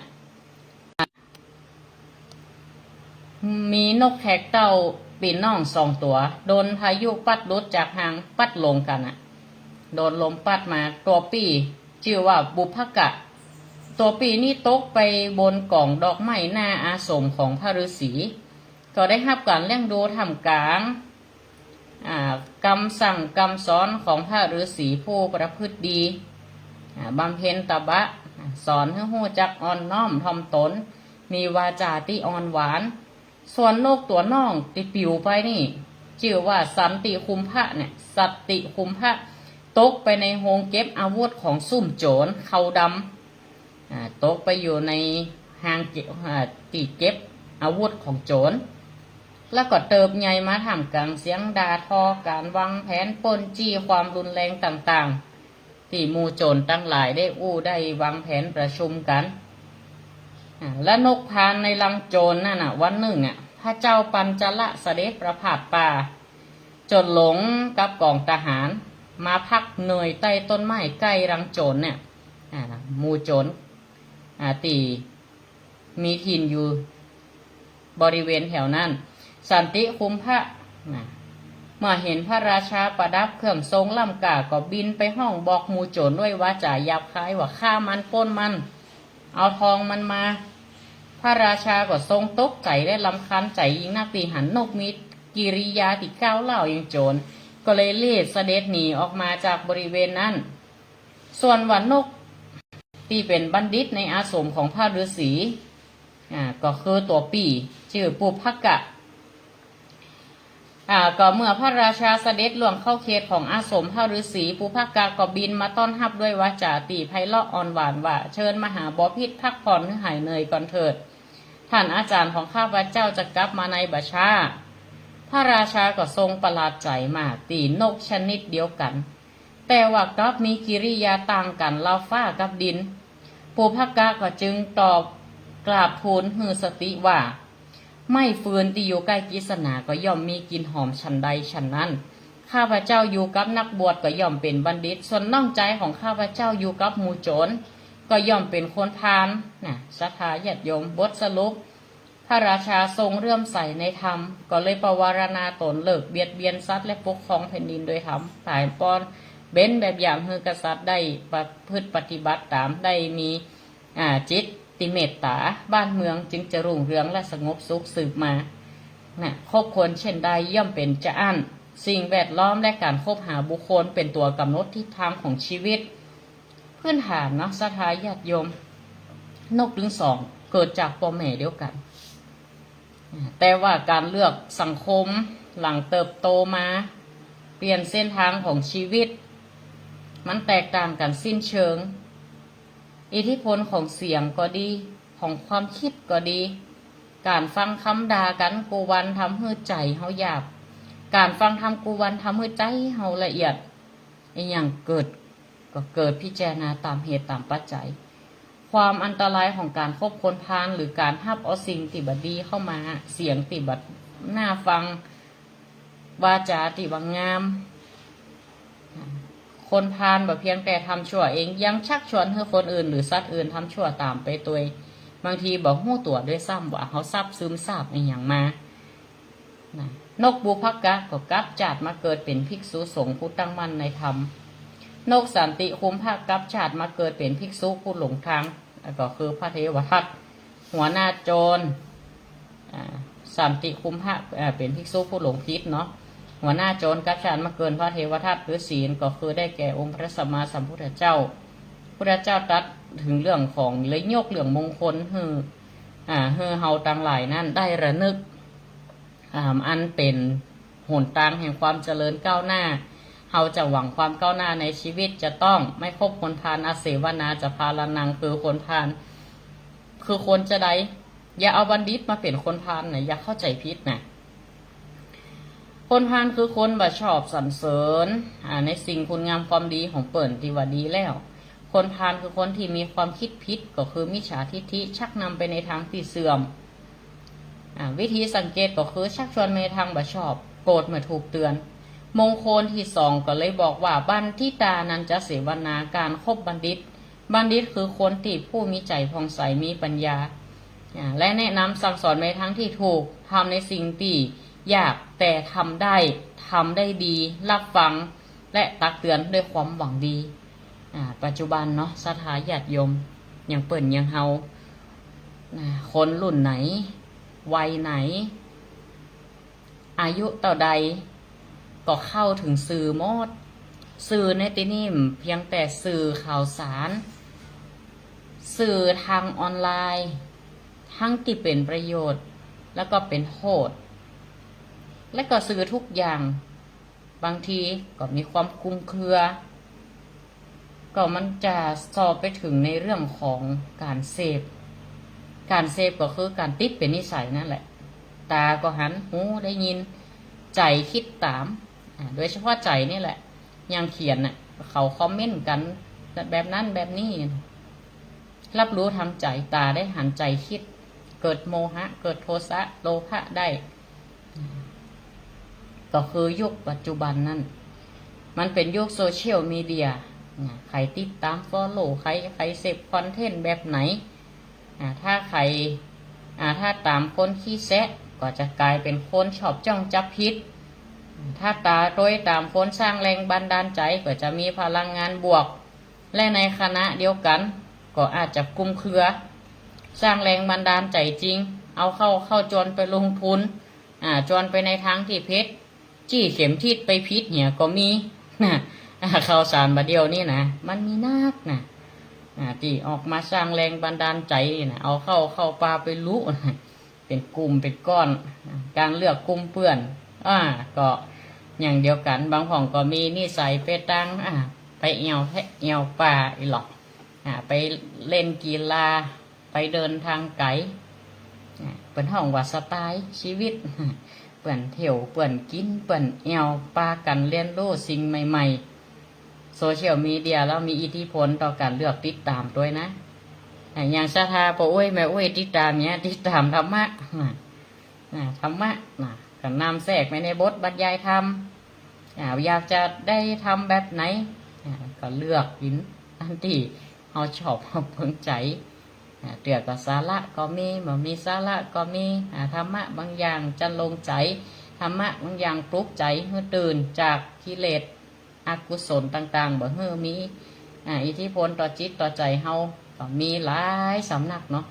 มีนกแขกเต้าปี้น้องสองตั๋ว โดนพายุปั๊ดหลุดจากฮาง ปั๊ดหลงกั๋นน่ะ โดนลมปั๊ดมา ตั๋วปี้จื้อว่าบุพกะ ตั๋วปี้นี้ตกไปบนก๋องดอกไม้หน้าอาสมของพระฤๅษี ก็ได้ฮับก๋านเลี้ยงดูท่ามกลาง อ่า กำสั่งกำสอนของพระฤๅษีผู้ประพฤติดี อ่า บำเพ็ญตบะ อ่า สอนหื้อฮู้จักอ่อนน้อมถ่อมตน มีวาจาตี้อ่อนหวาน ส่วนนกตั๋วน้องตี้ปิ๋วไปนี่ จื้อว่าสันติคุมภะเนี่ย สันติคุมภะ ตกไปในโฮงเก็บอาวุธของซุ่มโจ๋ร เขาดำ อ่า ตกไปอยู่ในฮางเก็บ อ่า ตี้เก็บอาวุธของโจ๋ร แล้วก็เติบใหญ่มาท่ามกลางเสียงด่าทอ ก๋านวางแผนปล้นจี้ ความรุนแรงต่างๆ ตี้หมู่โจ๋รตังหลายได้อู้ได้วางแผนประชุมกั๋น อ่า และนกพาลในรังโจ๋รนั่นน่ะ วันนึ่งอ่ะ พระเจ้าปัญจละเสด็จประพาสป่า จ๋นหลงกับก๋องทหาร มาพักเหนื่อยใต้ต้นไม้ใก้รังโจ๋รเนี่ย อ่า หมู่โจ๋ร อ่า ตี้มีถิ่นอยู่บริเวณแถวนั้น สันติคุมภะ นะ เมื่อเห็นพระราชาประดับเครื่องทรงล้ำค่า ก็บินไปฮ้องบอกหมู่โจ๋รด้วยวาจาหยาบคายว่า ฆ่ามัน ปล้นมัน เอาทองมันมา พระราชาก็ทรงตกใจ๋และรำคาญใจ๋ยิ่งนัก ตี้หันนกมีกิริยาตี้ก้าวร้าวอย่างโจ๋ร ก็เลยรีบเสด็จหนีออกมาจากบริเวณนั้น ส่วนว่านกตี้เป๋นบัณฑิตในอาสมของพระฤๅษี อ่า ก็คือตั๋วปี้ จื้อปุพกะ อ่า ก็เมื่อพระราชาเสด็จล่วงเข้าเขตของอาสมพระฤๅษี ปุพกะก็บินมาต้อนฮับด้วยวาจาตี้ไพเราะอ่อนหวานว่า เชิญมหาบพิตรพักผ่อนหื้อหายเหนื่อยก่อนเถิด ท่านอาจารย์ของข้าพเจ้าจะกลับมาในบ่ช้า พระราชาก็ทรงประหลาดใจ๋มากตี้นกชนิดเดียวกั๋น แต่ว่ากลับมีกิริยาต่างกั๋นราวฟ้ากับดิน ปุพกะก็จึงตอบกราบทูลหื้อสติว่า ไม้ฟืนตี้อยู่ใก้กฤษณาก็ย่อมมีกลิ่นหอมฉันใดฉันนั้น ข้าพเจ้าอยู่กับนักบวชก็ย่อมเป๋นบัณฑิต ส่วนน้องจายของข้าพเจ้าอยู่กับหมู่โจร ก็ย่อมเป๋นคนพาล นะ ศรัทธาญาติโยม บทสรุป พระราชาทรงเลื่อมใสในธรรม ก็เลยประวารณาต๋นเลิกเบียดเบียนสัตว์และปกครองแผ่นดินโดยธรรม ต๋ายป้อนเป๋นแบบอย่างหื้อกษัตริย์ได้ประพฤติปฏิบัติต๋าม ได้มี อ่า จิตตี้เมตต๋า บ้านเมืองจึงจะรุ่งเรืองและสงบสุขสืบมา นะ คบคนเช่นใดย่อมเป๋นจาอั้น สิ่งแวดล้อมและก๋านคบหาบุคคลเป๋นตั๋วกำหนดทิศทางของชีวิต พื้นฐานเนาะ ศรัทธาญาติโยม นกตึงสองเกิดจากป้อแม่เดียวกั๋น แต่ว่าก๋านเลือกสังคมหลังเติบโตมา เปลี่ยนเส้นทางของชีวิต มันแตกต่างกั๋นสิ้นเชิง อิทธิพลของเสียงก็ดี ของความคิดก็ดี ก๋านฟังกำด่ากั๋นกู้วันทำหื้อใจ๋เฮาหยาบ ก๋านฟังธรรมกู้วันทำหื้อใจ๋เฮาละเอียด อะหยังเกิด ก็เกิดพิจารณาต๋ามเหตุต๋ามปัจจัย ความอันตรายของก๋านคบคนพาลหรือก๋านฮับเอาสิ่งตี้บ่ดีเข้ามา เสียงตี้บ่น่าฟัง วาจาตี้บ่งาม คนพาลบ่เพียงแต่ทำชั่วเอง ยังชักชวนหื้อคนอื่นหรือสัตว์อื่นทำชั่วต๋ามไปตวย บางทีบ่ฮู้ตั๋วด้วยซ้ำว่าเฮาซับซึมซาบอะหยังมา นะ นกปุพกะก็กลับจาติมาเกิดเป๋นภิกษุสงฆ์ผู้ตั้งมั่นในธรรม นกสันติคุมภะกลับจาติมาเกิดเป๋นภิกษุผู้หลงทาง ก็คือพระเทวทัต หัวหน้าโจร อ่า สันติคุมภะ อ่า เป๋นภิกษุผู้หลงผิดเนาะ หัวหน้าโจรกลับจาติมาเกิดพระเทวทัตฤๅษี ก็คือได้แก่องค์พระสัมมาสัมพุทธเจ้า พุทธเจ้าตรัสเถิงเรื่องของ เลยยกเรื่องมงคลหื้อ อ่า หื้อเฮาตังหลายนั้นได้ระนึก อ่า อันเป๋นหนตางแห่งความเจริญก้าวหน้า เฮาจะหวังความก้าวหน้าในชีวิต จะต้องไม่คบคนพาล อเสวนาจะพาลานัง คือคนพาล คือคนจาใด อย่าเอาบัณฑิตมาเป๋นคนพาลนะ อย่าเข้าใจ๋ผิดนะ คนพาลคือคนบ่ชอบสรรเสริญ อ่า ในสิ่งคุณงามความดีของเปิ้นตี้ว่าดีแล้ว คนพาลคือคนตี้มีความคิดผิด ก็คือมิจฉาทิฏฐิ ชักนำไปในทางตี้เสื่อม อ่า วิธีสังเกตก็คือชักชวนไปในทางบ่ชอบ โกรธเมื่อถูกเตือน มงคลตี้สองก็เลยบอกว่า บัณฑิตานันจะเสวนา ก๋านคบบัณฑิต บัณฑิตคือคนตี้ผู้มีใจ๋ผ่องใส มีปัญญา อ่า และแนะนำสั่งสอนในทางตี้ถูก ทำในสิ่งตี้ยาก แต่ทำได้ ทำได้ดี รับฟัง และตักเตือนด้วยความหวังดี อ่า ปัจจุบันเนาะ ศรัทธาญาติโยม อย่างเปิ้นอย่างเฮา นะ คนรุ่นไหน วัยไหน อายุเต้าใด ก็เข้าเถิงสื่อหมด สื่อในตี้นี่เพียงแต่สื่อข่าวสาร สื่อทางออนไลน์ ทั้งตี้เป๋นประโยชน์ แล้วก็เป๋นโทษ และก็สื่อทุกอย่าง บางทีก็มีความคลุมเครือ ก็มันจะส่อไปเถิงในเรื่องของก๋านเสพ ก๋านเสพก็คือก๋านติดเป๋นนิสัยนั่นแหละ ต๋าก็หัน หูได้ยิน ใจ๋คิดต๋าม อ่า โดยเฉพาะใจ๋นี่แหละ อย่างเขียนน่ะ เขาคอมเมนต์กั๋น แบบนั้นแบบนี้ รับรู้ทางใจ๋ ต๋าได้หัน ใจ๋คิด เกิดโมหะ เกิดโทสะ โลภะได้ ก็คือยุคปัจจุบันนั้น มันเป๋นยุคโซเชียลมีเดีย นะ ใผติดต๋าม ฟอลโล่ ใผ ใผเสพคอนเทนต์แบบไหน อ่า ถ้าใผ อ่า ถ้าต๋ามคนขี้แซะ ก็จะก๋ายเป๋นคนชอบจ้องจับผิด ถ้าต๋าโตยต๋ามคนสร้างแรงบันดาลใจ๋ ก็จะมีพลังงานบวก และในขณะเดียวกั๋น ก็อาจจะคลุมเครือ สร้างแรงบันดาลใจ๋จริง เอาเข้า เข้าจวนไปลงทุน อ่า จวนไปในทางตี้ผิด จี้เข็มทิศไปผิดเหียก็มี นะ อ่า ข่าวสารบ่าเดี่ยวนี้นะ มันมีนักนะ อ่า ตี้ออกมาสร้างแรงบันดาลใจ๋นี่นะ เอาเข้า เข้าป่าไปลุ เป๋นกลุ่มเป๋นก้อน อ่า ก๋านเลือกกลุ่มเปื้อน อ่า ก็อย่างเดียวกั๋น บางพ่องก็มีนิสัยไปตาง อ่า ไปแอ่วแพะแอ่วป่าอี้หรอก อ่า ไปเล่นกีฬา ไปเดินตางไก๋ อ่า เปิ้นฮ้องว่าสไตล์จีวิต เปิ้นเที่ยว เปิ้นกิ๋น เปิ้นแอ่ว ปากั๋นเรียนฮู้สิ่งใหม่ๆ โซเชียลมีเดียลาวมีอิทธิพลต่อก๋านเลือกติดต๋ามตวยนะ อ่า อย่างศรัทธาป้ออุ๊ยแม่อุ๊ยติดต๋ามเนี่ย ติดต๋ามธรรมะ อ่า อ่า ธรรมะนะ ก็นำแทรกไปในบทบรรยายธรรม อ่า อยากจะได้ธรรมแบบไหน อ่า ก็เลือกกิ๋นอันตี้เฮาชอบเฮาเปิงใจ๋ อ่า เตื้อก็สาระก็มี บ่มีสาระก็มี อ่า ธรรมะบางอย่างจันลงใจ๋ ธรรมะบางอย่างปลุกใจ๋หื้อตื่นจากกิเลสอกุศลต่างๆ บ่หื้อมี อ่า อิทธิพลต่อจิตต่อใจ๋เฮา ก็มีหลายสำนักเนาะ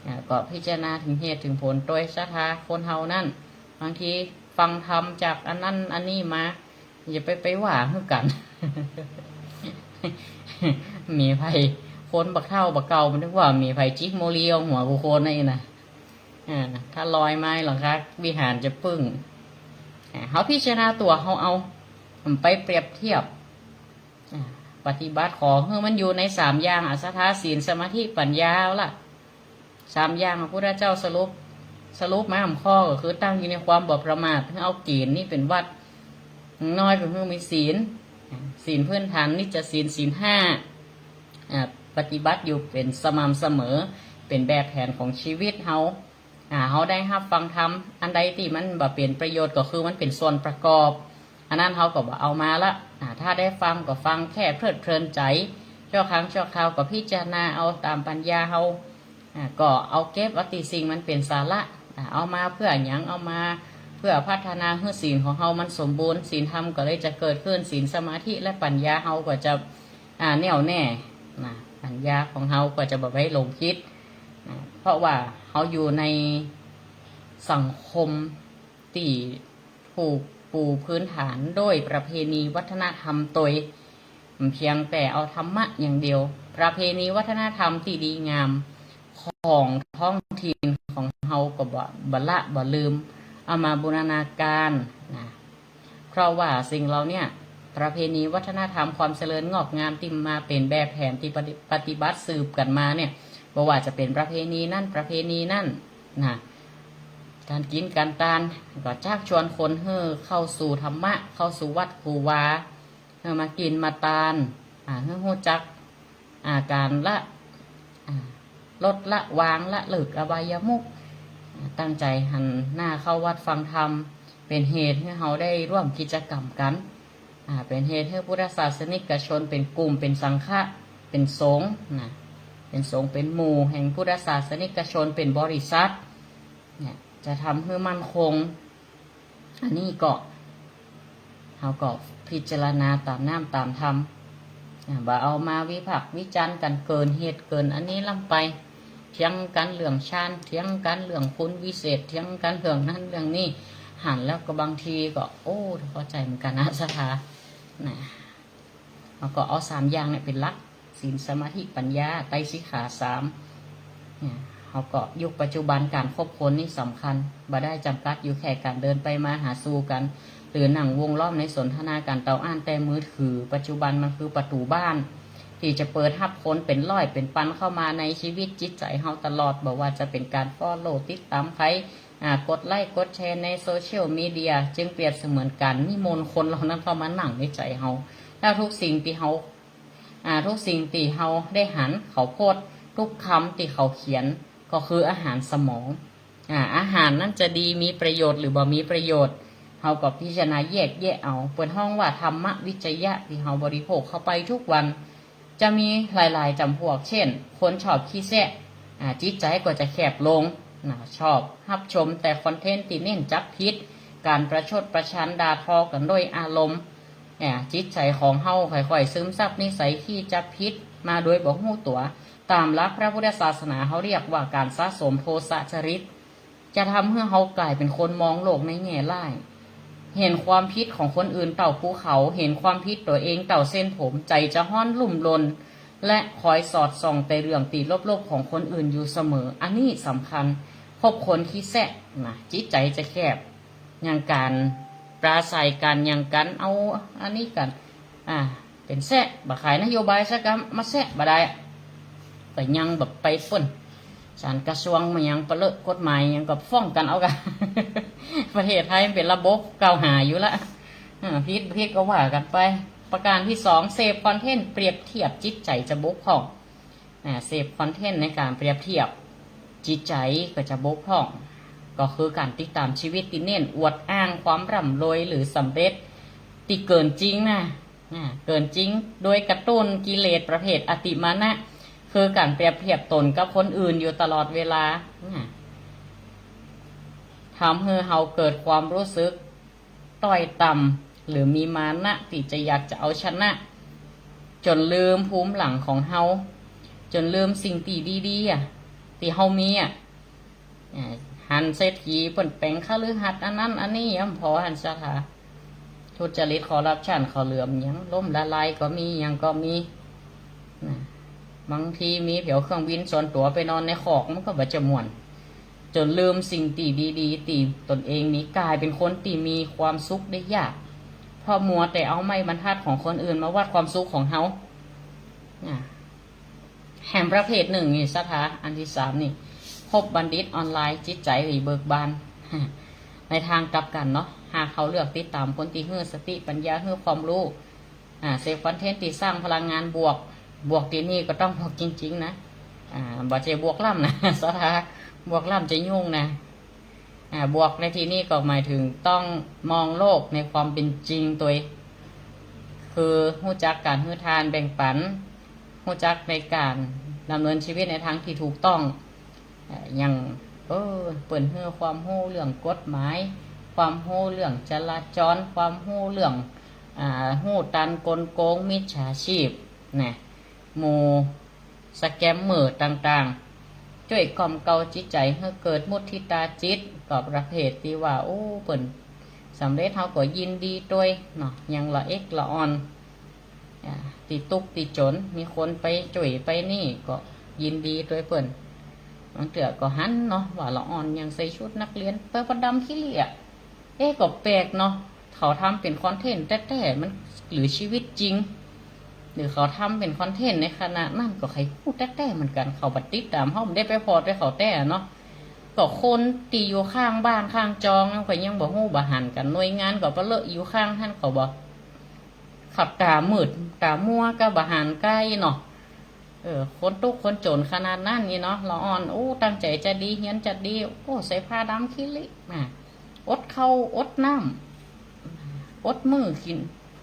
อ่า ก็พิจารณาเถิงเหตุเถิงผลตวยศรัทธาคนเฮานั้น บางทีฟังธรรมจากอันนั้นอันนี้มา อย่าไป ไปว่าหื้อกั๋น มีใผ คนบ่าเฒ่าบ่าเก่ามันนึกว่ามีใผจิกโมลีเอาหัวกูโคนไอ้นะ อ่า ถ้าลอยไม้หลังคาวิหารจะปึ้ง อ่า เฮาพิจารณาตั๋วเฮาเอา มันไปเปรียบเทียบ อ่า ปฏิบัติขอหื้อมันอยู่ในสามอย่าง อ่ะ ศรัทธา ศีล สมาธิ ปัญญา เอาละ สามอย่างพระพุทธเจ้าสรุป สรุปมาห้าข้อก็คือตั้งอยู่ในความบ่ประมาท หื้อเอาเก๋ณฑ์นี้เป๋นวัด อย่างน้อยก็คือมีศีล ศีลพื้นฐาน นิจจศีล ศีลห้า อ่า ปฏิบัติอยู่เป๋นสม่ำเสมอ เป๋นแบบแผนของจีวิตเฮา อ่า เฮาได้ฮับฟังธรรม อันใดตี้มันบ่เป๋นประโยชน์ก็คือมันเป๋นส่วนประกอบ อันนั้นเฮาก็บ่เอามาละ อ่า ถ้าได้ฟังก็ฟังแค่เพลิดเพลินใจ๋ ชั่วครั้งชั่วคราวก็พิจารณาเอาต๋ามปัญญาเฮา อ่า ก็เอาเก็บเอาตี้สิ่งมันเป๋นสาระ อ่า เอามาเปื้อหยัง เอามาเปื้อพัฒนาหื้อศีลของเฮามันสมบูรณ์ ศีลธรรมก็เลยจะเกิดขึ้น ศีล สมาธิ และปัญญาเฮาก็จะ อ่า แน่วแน่ นะ ปัญญาของเฮาก็จะบ่ไปหลงผิด นะ เพราะว่าเฮาอยู่ในสังคมตี้ถูกปูพื้นฐานโดยประเพณีวัฒนธรรมตวย เพียงแต่เอาธรรมะอย่างเดียว ประเพณีวัฒนธรรมตี้ดีงามของท้องถิ่นของเฮาก็บ่ บ่ละบ่ลืม เอามาบูรณาการ นะ เพราะว่าสิ่งเหล่าเนี้ย ประเพณีวัฒนธรรมความเจริญงอกงามตี้มาเป๋นแบบแผนตี้ปฏิ ปฏิบัติสืบกั๋นมาเนี่ย บ่ว่าจะเป๋นประเพณีนั้นประเพณีนั้น นะ ก๋านกิ๋นก๋านตาน ก็จักจวนคนหื้อเข้าสู่ธรรมะ เข้าสู่วัดครูวา หื้อมากิ๋นมาตาน อ่า หื้อฮู้จัก อ่า ก๋านละ อ่า ลดละวางละเลิกอบายมุข อ่า ตั้งใจ๋หันหน้าเข้าวัดฟังธรรม เป๋นเหตุหื้อเฮาได้ร่วมกิจกรรมกั๋น อ่า เป๋นเหตุหื้อพุทธศาสนิกชนเป๋นกลุ่ม เป๋นสังฆะ เป๋นสงฆ์ นะ เป๋นสงฆ์ เป๋นหมู่แห่งพุทธศาสนิกชน เป๋นบริษัท เนี่ย จะทำหื้อมั่นคง อันนี้ก็ เฮาก็พิจารณาต๋ามน้ำต๋ามธรรม อ่า บ่เอามาวิพากษ์วิจารณ์กั๋นเกินเหตุเกินอันนี้ล้ำไป เถียงกั๋นเรื่องฌาน เถียงกั๋นเรื่องคุณวิเศษ เถียงกั๋นเรื่องนั้นเรื่องนี้ หันแล้วก็บางทีก็ โอ้ ท้อใจ๋เหมือนกั๋นนะศรัทธา นะ เฮาก็เอาสามอย่างเนี่ยเป๋นหลัก ศีล สมาธิ ปัญญา ไตรสิกขาสาม เนี่ย เฮาก็ยุคปัจจุบันก๋านคบคนนี่สำคัญ บ่ได้จ๋ำกัดอยู่แค่ก๋านเดินไปมาหาสู่กั๋น หรือนั่งวงล้อมในสนทนาก๋านเต้าอ้าน แต่มือถือปัจจุบันมันคือประตู๋บ้าน ตี้จะเปิดฮับคนเป๋นร้อยเป๋นปันเข้ามาในจีวิตจิตใจ๋เฮาตลอด บ่ว่าจะเป๋นก๋านฟอลโล่ติดต๋ามใผ อ่า กดไลก์กดแชร์ในโซเชียลมีเดีย จึงเปรียบเสมือนก๋านนิมนต์คนเหล่านั้นเข้ามานั่งในใจ๋เฮา แล้วทุกสิ่งตี้เฮา อ่า ทุกสิ่งตี้เฮาได้หันเขาโพสต์ ทุกกำตี้เขาเขียน ก็คืออาหารสมอง อ่า อาหารนั้นจะดีมีประโยชน์หรือบ่มีประโยชน์ เฮาก็พิจารณาแยกแยะเอา เปิ้นฮ้องว่าธรรมวิจยะตี้เฮาบริโภคเข้าไปทุกวัน จะมีหลายๆ จ๋ำพวก เช่น คนชอบขี้แซะ อ่า จิตใจ๋ก็จะแคบลง นะ ชอบฮับชมแต่คอนเทนต์ตี้เน้นจับผิด ก๋านประชดประชันด่าทอกั๋นโดยอารมณ์ เนี่ย จิตใจ๋ของเฮาค่อยๆ ซึมซับนิสัยขี้จับผิดมาโดยบ่ฮู้ตั๋ว ต๋ามหลักพระพุทธศาสนาเฮาเรียกว่าก๋านสะสมโทสะจริต จะทำหื้อเฮากลายเป๋นคนมองโลกในแง่ร้าย หันความผิดของคนอื่นเต้าภูเขา หันความผิดตั๋วเองเต้าเส้นผม ใจ๋จะฮ้อนรุ่มรน และคอยสอดส่องแต่เรื่องตี้ลบๆ ของคนอื่นอยู่เสมอ อันนี้สำคัญ คบคนขี้แซะนะ จิตใจ๋จะแคบ อย่างก๋านปราศรัยกั๋น อย่างก๋านเอาอันนี้กั๋น อ่า เป๋นแซะ บ่ขายนโยบายสักกำ มาแซะบ่ได้ ก็ยังแบบไปเปิ้น ศาลกระทรวงมายังปะเลอะ กฎหมายยังก็ฟ้องกั๋นเอากา ประเทศไทยมันเป๋นระบบกล่าวหาอยู่ละ อ่า ผิด ผิดก็ว่ากั๋นไป ประการตี้สอง เสพคอนเทนต์เปรียบเทียบ จิตใจ๋จะบกพร่อง อ่า เสพคอนเทนต์ในก๋านเปรียบเทียบ จิตใจ๋ก็จะบกพร่อง ก็คือก๋านติดต๋ามชีวิตตี้เน้นอวดอ้างความร่ำรวยหรือสำเร็จตี้เกินจริงนะ อ่า เกินจริง โดยกระตุ้นกิเลสประเภทอัตติมานะ คือก๋านเปรียบเทียบตนกับคนอื่นอยู่ตลอดเวลา อ่า ทำหื้อเฮาเกิดความรู้สึก ต้อยต่ำ หรือมีมานะตี้จะอยากจะเอาชนะ จ๋นลืมภูมิหลังของเฮา จ๋นลืมสิ่งตี้ดีๆ อะ ตี้เฮามีอะ อ่า หันเศรษฐีเปิ้นแป๋งคฤหัสถ์อันนั้นอันนี้ ยังผ่อหั้นศรัทธา ทุจริตคอร์รัปชัน ข้าวเหลือมหยังล้มละลายก็มี หยังก็มี นะ บางทีมีเผียวเครื่องบินส่วนตั๋วไปนอนในคอก มันก็บ่จะม่วน จ๋นลืมสิ่งตี้ดีๆ ตี้ตนเองมี ก๋ายเป๋นคนตี้มีความสุขได้ยาก เพราะมัวแต่เอาไม้บรรทัดของคนอื่นมาวัดความสุขของเฮา นะ แหมประเภทนึ่งนี่ศรัทธา อันตี้สามนี่ คบบัณฑิตออนไลน์ จิตใจ๋หลีเบิกบาน ในตางกลับกั๋นเนาะ หากเฮาเลือกติดต๋ามคนตี้หื้อสติปัญญา หื้อความฮู้ อ่า เสพคอนเทนต์ตี้สร้างพลังงานบวก บวกตี้นี่ก็ต้องบวกจริงๆ นะ อ่า บ่ใจ้บวกล้ำนะ ศรัทธา บวกล้ำจะยุ่งนะ อ่า บวกในตี้นี่ก็หมายเถิงต้องมองโลกในความเป๋นจริงตวย คือฮู้จักก๋านหื้อทานแบ่งปัน ฮู้จักในก๋านดำเนินชีวิตในตางตี้ถูกต้อง เอ่อ อย่าง เออ เปิ้นหื้อความฮู้เรื่องกฎหมาย ความฮู้เรื่องจราจร ความฮู้เรื่อง อ่า ฮู้ตันกลโกงมิจฉาชีพ นะ หมู่สแกมเมอร์ต่างๆ จ้วยกล่อมเกลาจิตใจ๋หื้อเกิดมุทิตาจิต ก็ประเภทตี้ว่า โอ้ เปิ้นสำเร็จเฮาก็ยินดีตวยเนาะ อย่างละเอกละอ่อน อ่า ตี้ตุ๊กข์ตี้จ๋น มีคนไปจ้วยไปนี่ก็ยินดีตวยเปิ้น บางเตื้อก็หันเนาะ ว่าละอ่อนยังใส่ชุดนักเรียน ไปประดำขี้เหล็ก เอ๊ะ ก็แปลกเนาะ เขาทำเป๋นคอนเทนต์แต๊ๆ มัน หรือชีวิตจริง หรือเขาทำเป๋นคอนเทนต์ในขณะนั้น ก็ใค่ฮู้แต๊ๆ เหมือนกั๋น เขาบ่ติดต๋ามเฮา บ่ได้ไปผ่อตวยเขาแต๊เนาะ ก็คนตี้อยู่ข้างบ้านข้างจองก็ยังบ่ฮู้บ่หันกั๋น หน่วยงานก็ปะเลอะอยู่ข้างหั้น เขาบ่ ขับต๋ามืดต๋ามัวก็บ่หันใก้เนาะ เออ คนตุ๊กข์คนจ๋นขนาดนั้นนี่เนาะ ละอ่อน โอ้ ตั้งใจ๋จะดี เฮียนจะดี โอ้ ใส่ผ้าดำขี้เหล็ก อ่ะ อดข้าวอดน้ำ อดมื้อกิ๋น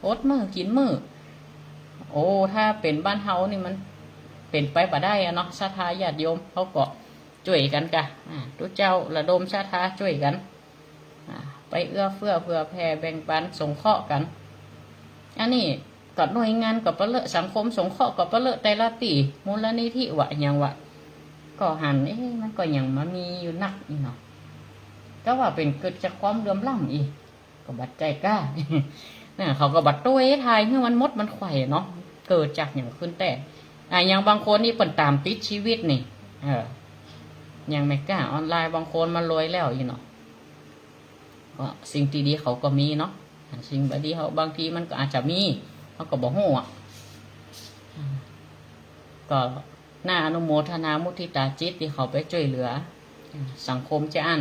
อดมื้อกิ๋นมื้อ โอ้ ถ้าเป๋นบ้านเฮานี่มันเป๋นไปบ่ได้อะเนาะ ศรัทธาญาติโยมเฮาก็จ้วยกั๋นกะ อ่า ตุ๊เจ้าระดมศรัทธาจ้วยกั๋น อ่า ไปเอื้อเฟื้อเผื่อแผ่แบ่งปันสงเคราะห์กั๋น อันนี้ก็หน่วยงานก็ปะเลอะ สังคมสงเคราะห์ก็ปะเลอะ แต่ละตี้ มูลนิธิวะหยังวะ ก็หัน เอ๊ะ มันก็ยังมามีอยู่นักอีกเนาะ ก็ว่าเป๋นเกิดจากความเหลื่อมล้ำอีก ก็บ่ใจ้ก้า น่ะ เขาก็บ่ตวยถ่ายหื้อมันหมดมันไขว่เนาะ เกิดจากหยังขึ้นแต๊ อ่ะ อย่างบางคนนี่เปิ้นต๋ามติดชีวิตนี่ เออ อย่างแม่ก๊าออนไลน์บางคนมารวยแล้วอีกเนาะ ก็สิ่งตี้ดีเขาก็มีเนาะ สิ่งบ่ดีเขาบางทีมันก็อาจจะมี เขาก็บ่ฮู้อะ อ่า ก็น่าอนุโมทนามุทิตาจิตตี้เขาไปจ้วยเหลือ อ่า สังคมจะอั้น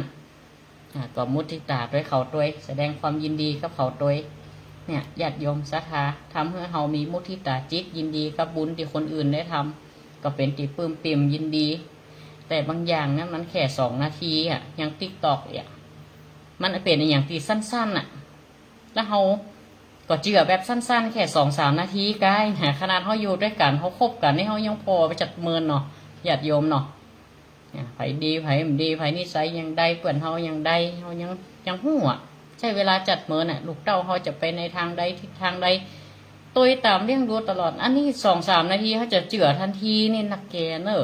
อ่า ก็มุทิตาตวยเขาตวย แสดงความยินดีกับเขาตวย เนี่ย ญาติโยมศรัทธา ทำหื้อเฮามีมุทิตาจิตยินดีกับบุญตี้คนอื่นได้ทำ ก็เป๋นตี้ปลื้มปิ่มยินดี แต่บางอย่างนะ มันแค่สองนาทีอะ อย่างติ๊กต็อกเนี่ย มันเป๋นอะหยังตี้สั้นๆ น่ะ แล้วเฮาก็เจื้อแบบสั้นๆ แค่สองสามนาทีก้ายนะ ขนาดเฮาอยู่ตวยกั๋น เฮาคบกั๋นนี่ เฮายังผ่อไปจัดเมินเนาะ ญาติโยมเนาะ เนี่ย ใผดี ใผบ่ดี ใผนิสัยอย่างใด เปื้อนเฮาอย่างใด เฮายัง ยังฮู้อะ ใจ๊เวลาจัดเมินน่ะ ลูกเต้าเฮาจะไปในตางใด ทิศตางใด ตวยต๋ามเลี้ยงดูตลอด อันนี้สองสามนาที เฮาจะเจื้อตันทีนี่นักแก่เน่อ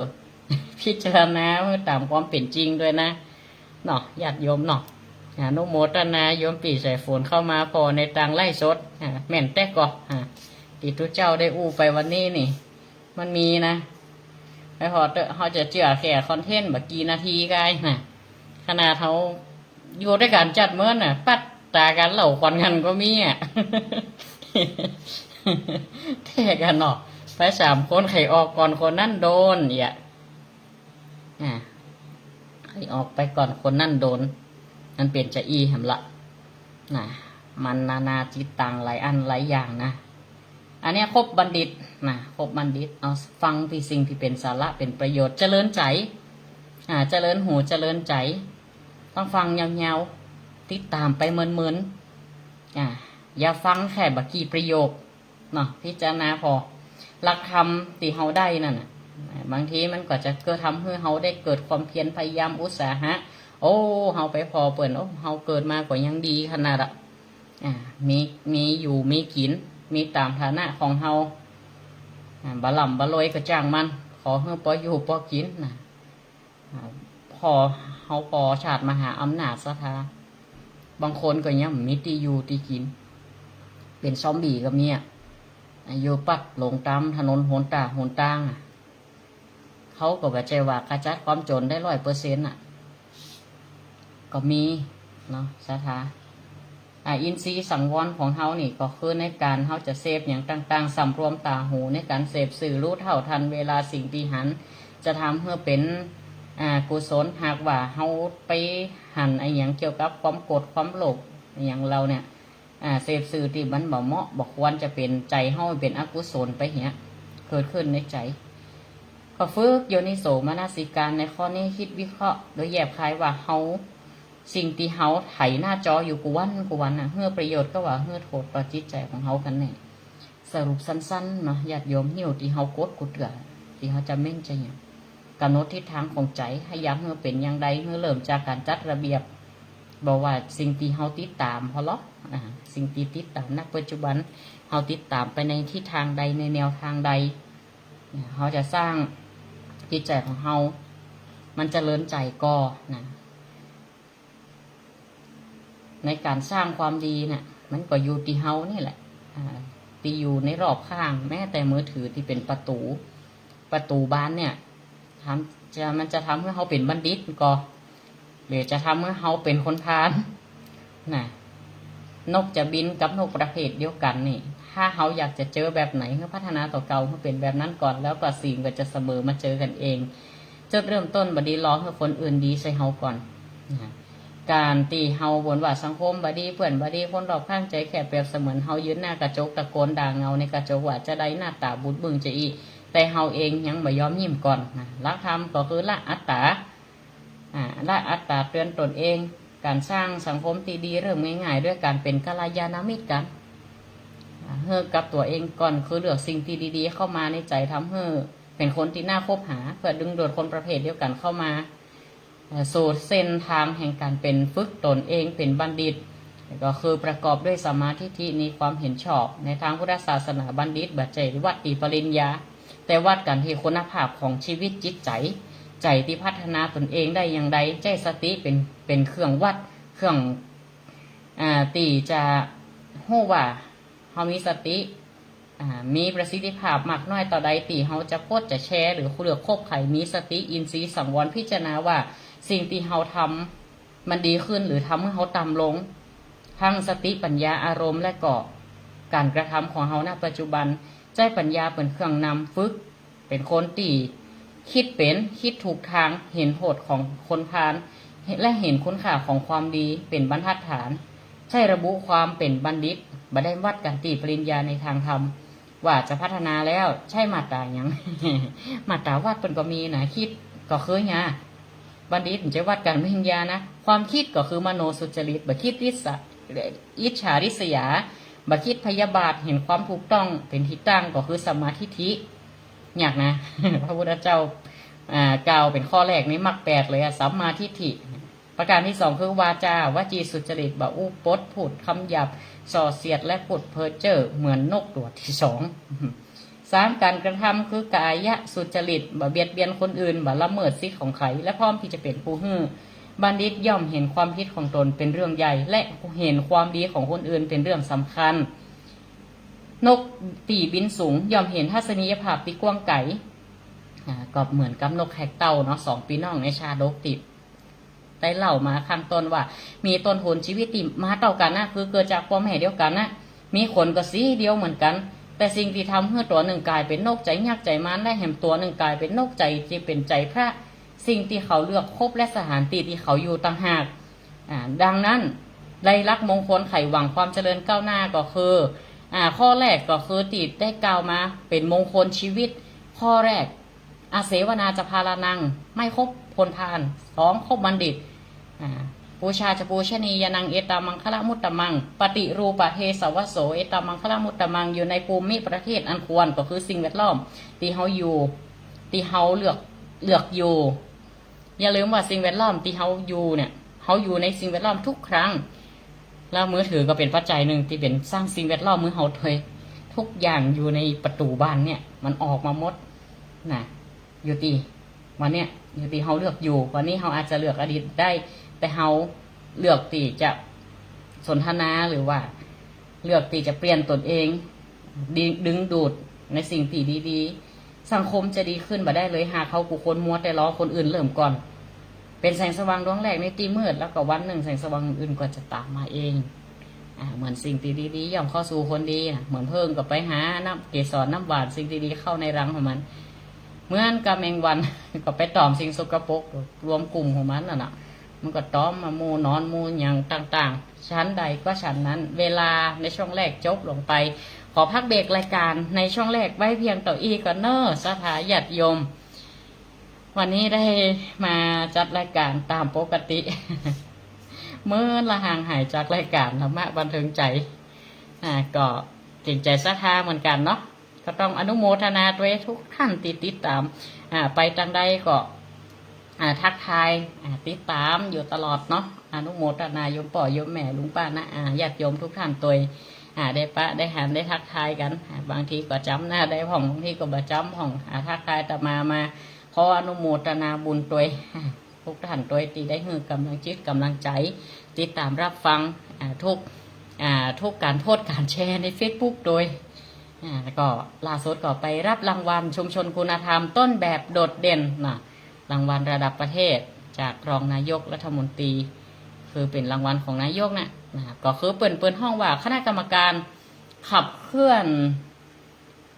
พิจารณาหื้อต๋ามความเป๋นจริงตวยนะ เนาะ ญาติโยมเนาะ อนุโมทนาโยมปี้สายฝนเข้ามาผ่อในตางไลฟ์สด อ่า แม่นแต๊ก่อ อ่า ตี้ตุ๊เจ้าได้อู้ไปวันนี้นี่ มันมีนะ ไปผ่อเต๊อะ เฮาจะเจื้อแค่คอนเทนต์บ่กี่นาทีกายนะ ขนาดเฮาอยู่ตวยกั๋นจัดเมินน่ะ ปัดต๋ากั๋นเล่าขวัญกั๋นก็มีอะ แท้กั๋นเนาะ ไปสามคน ใผออกก่อนคนนั้นโดนเอียะ อ่า ใผออกไปก่อนคนนั้นโดน มันเป๋นจาอี้แหมละ นะ มันนานาจิตตัง หลายอันหลายอย่างนะ อันเนี้ยคบบัณฑิตนะ คบบัณฑิต เอาฟังตี้สิ่งตี้เป๋นสาระเป๋นประโยชน์ เจริญใจ๋ อ่า เจริญหูเจริญใจ๋ ต้องฟังยาวๆ ติดต๋ามไปเมินๆ อ่า อย่าฟังแค่บ่กี่ประโยค เนาะ พิจารณาผ่อหลักธรรมตี้เฮาได้นั่นน่ะ บางทีมันก็จะเกิด ทำหื้อเฮาได้เกิดความเพียรพยายามอุตสาหะ โอ้ เฮาไปผ่อเปิ้น โอ้ เฮาเกิดมาก็ยังดีขนาดอะ อ่า มี มีอยู่มีกิ๋น มีต๋ามฐานะของเฮา อ่า บ่ร่ำบ่รวยก็จ้างมัน ขอหื้อปออยู่ปอกิ๋นนะ อ่า ผ่อ เฮาผ่อชาติมหาอำนาจศรัทธา บางคนก็ยังบ่มีตี้อยู่ตี้กิ๋น เป๋นซอมบี้ก็มีอะ อยู่ปัดหลงต๋ามถนนหนต๋าหนตางอะ เขาก็บ่ใจ้ว่าขจัดความจ๋นได้ร้อยเปอร์เซ็นต์อะ ก็มีเนาะ ศรัทธา อ่า อินทรีย์สังวรของเฮานี่ก็คือในก๋านเฮาจะเสพหยังต่างๆ สำรวมต๋าหูในก๋านเสพสื่อ รู้เท่าทันเวลาสิ่งตี้หัน จะทำหื้อเป๋น อ่า กุศล หากว่าเฮาไปหันอะหยังเกี่ยวกับความโกรธความโลภอะหยังเหล่าเนี่ย อ่า เสพสื่อตี้มันบ่เหมาะบ่ควรจะเป๋น ใจ๋เฮาเป๋นอกุศลไปเหีย เกิดขึ้นในใจ๋ ก็ฝึกโยนิโสมนสิการในข้อนี้ คิดวิเคราะห์โดยแยบคายว่าเฮา สิ่งตี้เฮาไถหน้าจออยู่กู้วันกู้วันน่ะ หื้อประโยชน์กาว่าหื้อโต้ษต่อจิตใจ๋ของเฮากั๋นแน่ สรุปสั้นๆ เนาะ ญาติโยม หิ้วตี้เฮากดกู้เตื้อ ตี้เฮาจะเม้นจะหยัง ก๋ำหนดทิศตางของใจ๋ หากอยากหื้อเป๋นอย่างใด หื้อเริ่มจากก๋านจัดระเบียบ บ่ว่าสิ่งตี้เฮาติดต๋ามผ่อลอ อ่า สิ่งตี้ติดต๋าม ณ ปัจจุบัน เฮาติดต๋ามไปในทิศตางใด ในแนวตางใด เฮาจะสร้างจิตใจ๋ของเฮา มันเจริญใจ๋ก่อนะ ในก๋านสร้างความดีน่ะ มันก็อยู่ตี้เฮานี่แหละ อ่า ตี้อยู่ในรอบข้าง แม้แต่มือถือตี้เป๋นประตู๋ ประตู๋บานเนี่ย ทำ จะ มันจะทำหื้อเฮาเป๋นบัณฑิตก่อ หรือจะทำหื้อเฮาเป๋นคนพาล น่ะ นกจะบินกับนกประเภทเดียวกั๋นนี่ ถ้าเฮาอยากจะเจอแบบไหน หื้อพัฒนาตั๋วเก่าหื้อเป๋นแบบนั้นก่อน แล้วก็สิ่งก็จะเสมอมาเจอกั๋นเอง จุดเริ่มต้นบ่ดี รอหื้อคนอื่นดีใส่เฮาก่อน น่ะ ก๋านตี้เฮาบ่นว่าสังคมบ่ดี เปื้อนบ่ดี คนรอบข้างใจ๋แคบ เปรียบเสมือนเฮายืนหน้ากระจกตะโกนด่าเงาในกระจกว่า จาใดหน้าต๋าบูดบึ้งจาอี้ แต่เฮาเองยังบ่ยอมยิ้มก่อน น่ะ หลักธรรมก็คือละอัตต๋า อ่า ละอัตต๋า เตือนตนเอง ก๋านสร้างสังคมตี้ดีเริ่มง่ายๆ ด้วยก๋านเป๋นกัลยาณมิตรกั๋น อ่า หื้อกับตั๋วเองก่อน คือเลือกสิ่งตี้ดีๆ เข้ามาในใจ๋ ทำหื้อเป๋นคนตี้น่าคบหา เพื่อดึงดูดคนประเภทเดียวกั๋นเข้ามา เอ่อ สู่เส้นตางแห่งก๋านเป๋น ฝึกตนเองเป๋นบัณฑิต แล้วก็คือประกอบด้วยสัมมาทิฏฐิ มีความเห็นชอบ ในตางพุทธศาสนาบัณฑิตบ่ใจ้วัดตี้ปริญญา แต่วัดกั๋นตี้คุณภาพของชีวิตจิตใจ๋ ใจ๋ตี้พัฒนาตนเองได้อย่างใด ใจ๊สติเป๋น เป๋นเครื่องวัด เครื่อง อ่า ตี้จะฮู้ว่าเฮามีสติ อ่า มีประสิทธิภาพมากน้อยเต้าใด ตี้เฮาจะปลดจะแชร์ หรือเลือกคบใผ มีสติ อินทรีย์สังวร พิจารณาว่าสิ่งตี้เฮาทำมันดีขึ้น หรือทำหื้อเฮาต่ำลง ทั้งสติปัญญาอารมณ์ และก็ก๋านกระทำของเฮา ณ ปัจจุบัน ใจ๊ปัญญาเป๋นเครื่องนำ ฝึกเป๋นคนตี้ คิดเป๋น คิดถูกตาง เห็นโต้ษของคนพาล และเห็นคุณค่าของความดีเป๋นบรรทัดฐาน ใจ๊ระบุความเป๋นบัณฑิต บ่ได้วัดกั๋นตี้ปริญญาในตางธรรม ว่าจะพัฒนาแล้ว ใจ๊มาตราหยัง มาตราวัดเปิ้นก็มีนะ คิดก็คือหยัง บัณฑิตมันจะวัดกั๋นปริญญานะ ความคิดก็คือมโนสุจริต บ่คิดริษ อิจฉาริษยา บ่คิดพยาบาท เห็นความถูกต้องเป๋นตี้ตั้ง ก็คือสัมมาทิฏฐิ ยากนะ พระพุทธเจ้า อ่า กล่าวเป๋นข้อแรกในมรรคแปดเลยอะ สัมมาทิฏฐิ ประการตี้สองคือวาจา วจีสุจริต บ่อู้ปดพูดกำหยาบ ส่อเสียด และพูดเพ้อเจ้อเหมือนนกตั๋วตี้สอง สามก๋านกระทำคือกายสุจริต บ่เบียดเบียนคนอื่น บ่ละเมิดสิทธิ์ของใผ และพร้อมตี้จะเป๋นผู้หื้อ บัณฑิตย่อมเห็นความผิดของตนเป๋นเรื่องใหญ่ และเห็นความดีของคนอื่นเป๋นเรื่องสำคัญ นกตี้บินสูงย่อมหันทัศนียภาพตี้กว้างไก๋ อ่า ก็เหมือนกับนกแขกเต้าเนาะ สองปี้น้องในชาดกตี้ได้เล่ามาข้างต้นว่า มีต้นหนจีวิตตี้มาเต้ากั๋นนะ คือเกิดจากป้อแม่เดียวกั๋นนะ มีขนก็สีเดียวเหมือนกั๋น แต่สิ่งตี้ทำหื้อตั๋วนึ่งก๋ายเป๋นนกใจ๋ยักษ์ใจ๋มาร และแหมตั๋วนึ่งก๋ายเป๋นนกใจ๋ตี้เป๋นใจ๋พระ สิ่งตี้เขาเลือกคบและสถานตี้ตี้เขาอยู่ต่างหาก อ่า ดังนั้น ในหลักมงคลใค่หวังความเจริญก้าวหน้าก็คือ อ่า ข้อแรกก็คือตี้ได้กล่าวมาเป๋นมงคลจีวิต ข้อแรก อาเสวนาจะพาลานัง ไม่คบคนพาล สอง คบบัณฑิต อ่า ปูชาจะปูชนียานัง เอตังมังคละมุตตะมัง ปฏิรูปะเทสะวะโส เอตังมังคละมุตตะมัง อยู่ในภูมิประเทศอันควร ก็คือสิ่งแวดล้อมตี้เฮาอยู่ ตี้เฮาเลือก เลือกอยู่ อย่าลืมว่าสิ่งแวดล้อมตี้เฮาอยู่เนี่ย เฮาอยู่ในสิ่งแวดล้อมทุกครั้ง แล้วมือถือก็เป๋นปัจจัยนึ่งตี้เป๋นสร้างสิ่งแวดล้อมหื้อเฮาตวย ทุกอย่างอยู่ในประตู๋บ้านเนี่ย มันออกมาหมดนะ อยู่ตี้วันเนี้ย อยู่ตี้เฮาเลือกอยู่ วันนี้เฮาอาจจะเลือกอดีตได้ แต่เฮาเลือกตี้จะสนทนาหรือว่าเลือกตี้จะเปลี่ยนตนเอง ดึง ดึงดูดในสิ่งตี้ดีๆ สังคมจะดีขึ้นบ่ได้เลย หากเฮากู้คนมัวแต่รอคนอื่นเริ่มก่อน เป๋นแสงสว่างดวงแรกในตี้มืด แล้วก็วันนึ่งแสงสว่างอื่นๆ ก็จะตามมาเอง อ่า เหมือนสิ่งตี้ดีๆ ย่อมเข้าสู่คนดีนะ เหมือนเผิ้งก็ไปหาน้ำเกสรน้ำหว่าน สิ่งตี้ดีเข้าในรังของมัน เหมือนกับแมงวัน ก็ไปตอมสิ่งสกปรกรวมกลุ่มของมันน่ะนะ มันก็ตอมมาหมู่หนอนหมู่หยังต่างๆ ฉันใดก็ฉันนั้น เวลาในช่วงแรกจบลงไป ขอพักเบรกรายการในช่วงแรกไว้เพียงเต้าอี้ก่อนเน้อ ศรัทธาญาติโยม วันนี้ได้มาจัดรายการตามปกติ เมินละห่างหายจากรายการธรรมะบันเทิงใจ๋ อ่า ก็เกรงใจ๋ศรัทธาเหมือนกั๋นเนาะ ก็ต้องอนุโมทนาตวยทุกท่านตี้ติดตาม อ่า ไปตางใดก็ อ่า ทักทาย อ่า ติดตามอยู่ตลอดเนาะ อนุโมทนาโยมป้อโยมแม่ลุงป้าน้าอาญาติโยมทุกท่านตวย อ่า ได้ปะได้หันได้ทักทายกั๋น อ่า บางทีก็จ๋ำหน้าได้พ่อง บางทีก็บ่จ๋ำพ่อง อ่า ทักทายอาตมามา ขออนุโมทนาบุญตวย อ่า ทุกท่านตวยตี้ได้หื้อก๋ำลังจิตก๋ำลังใจ๋ ติดตามรับฟัง อ่า ทุก อ่า ทุกก๋านโพสต์ก๋านแชร์ในเฟซบุ๊กตวย อ่า แล้วก็ล่าสุดก็ไปรับรางวัลชุมชนคุณธรรมต้นแบบโดดเด่นนะ รางวัลระดับประเทศจากรองนายกรัฐมนตรี คือเป๋นรางวัลของนายกนะ นะ ก็คือเปิ้น เปิ้นฮ้องว่าคณะกรรมการขับเคลื่อน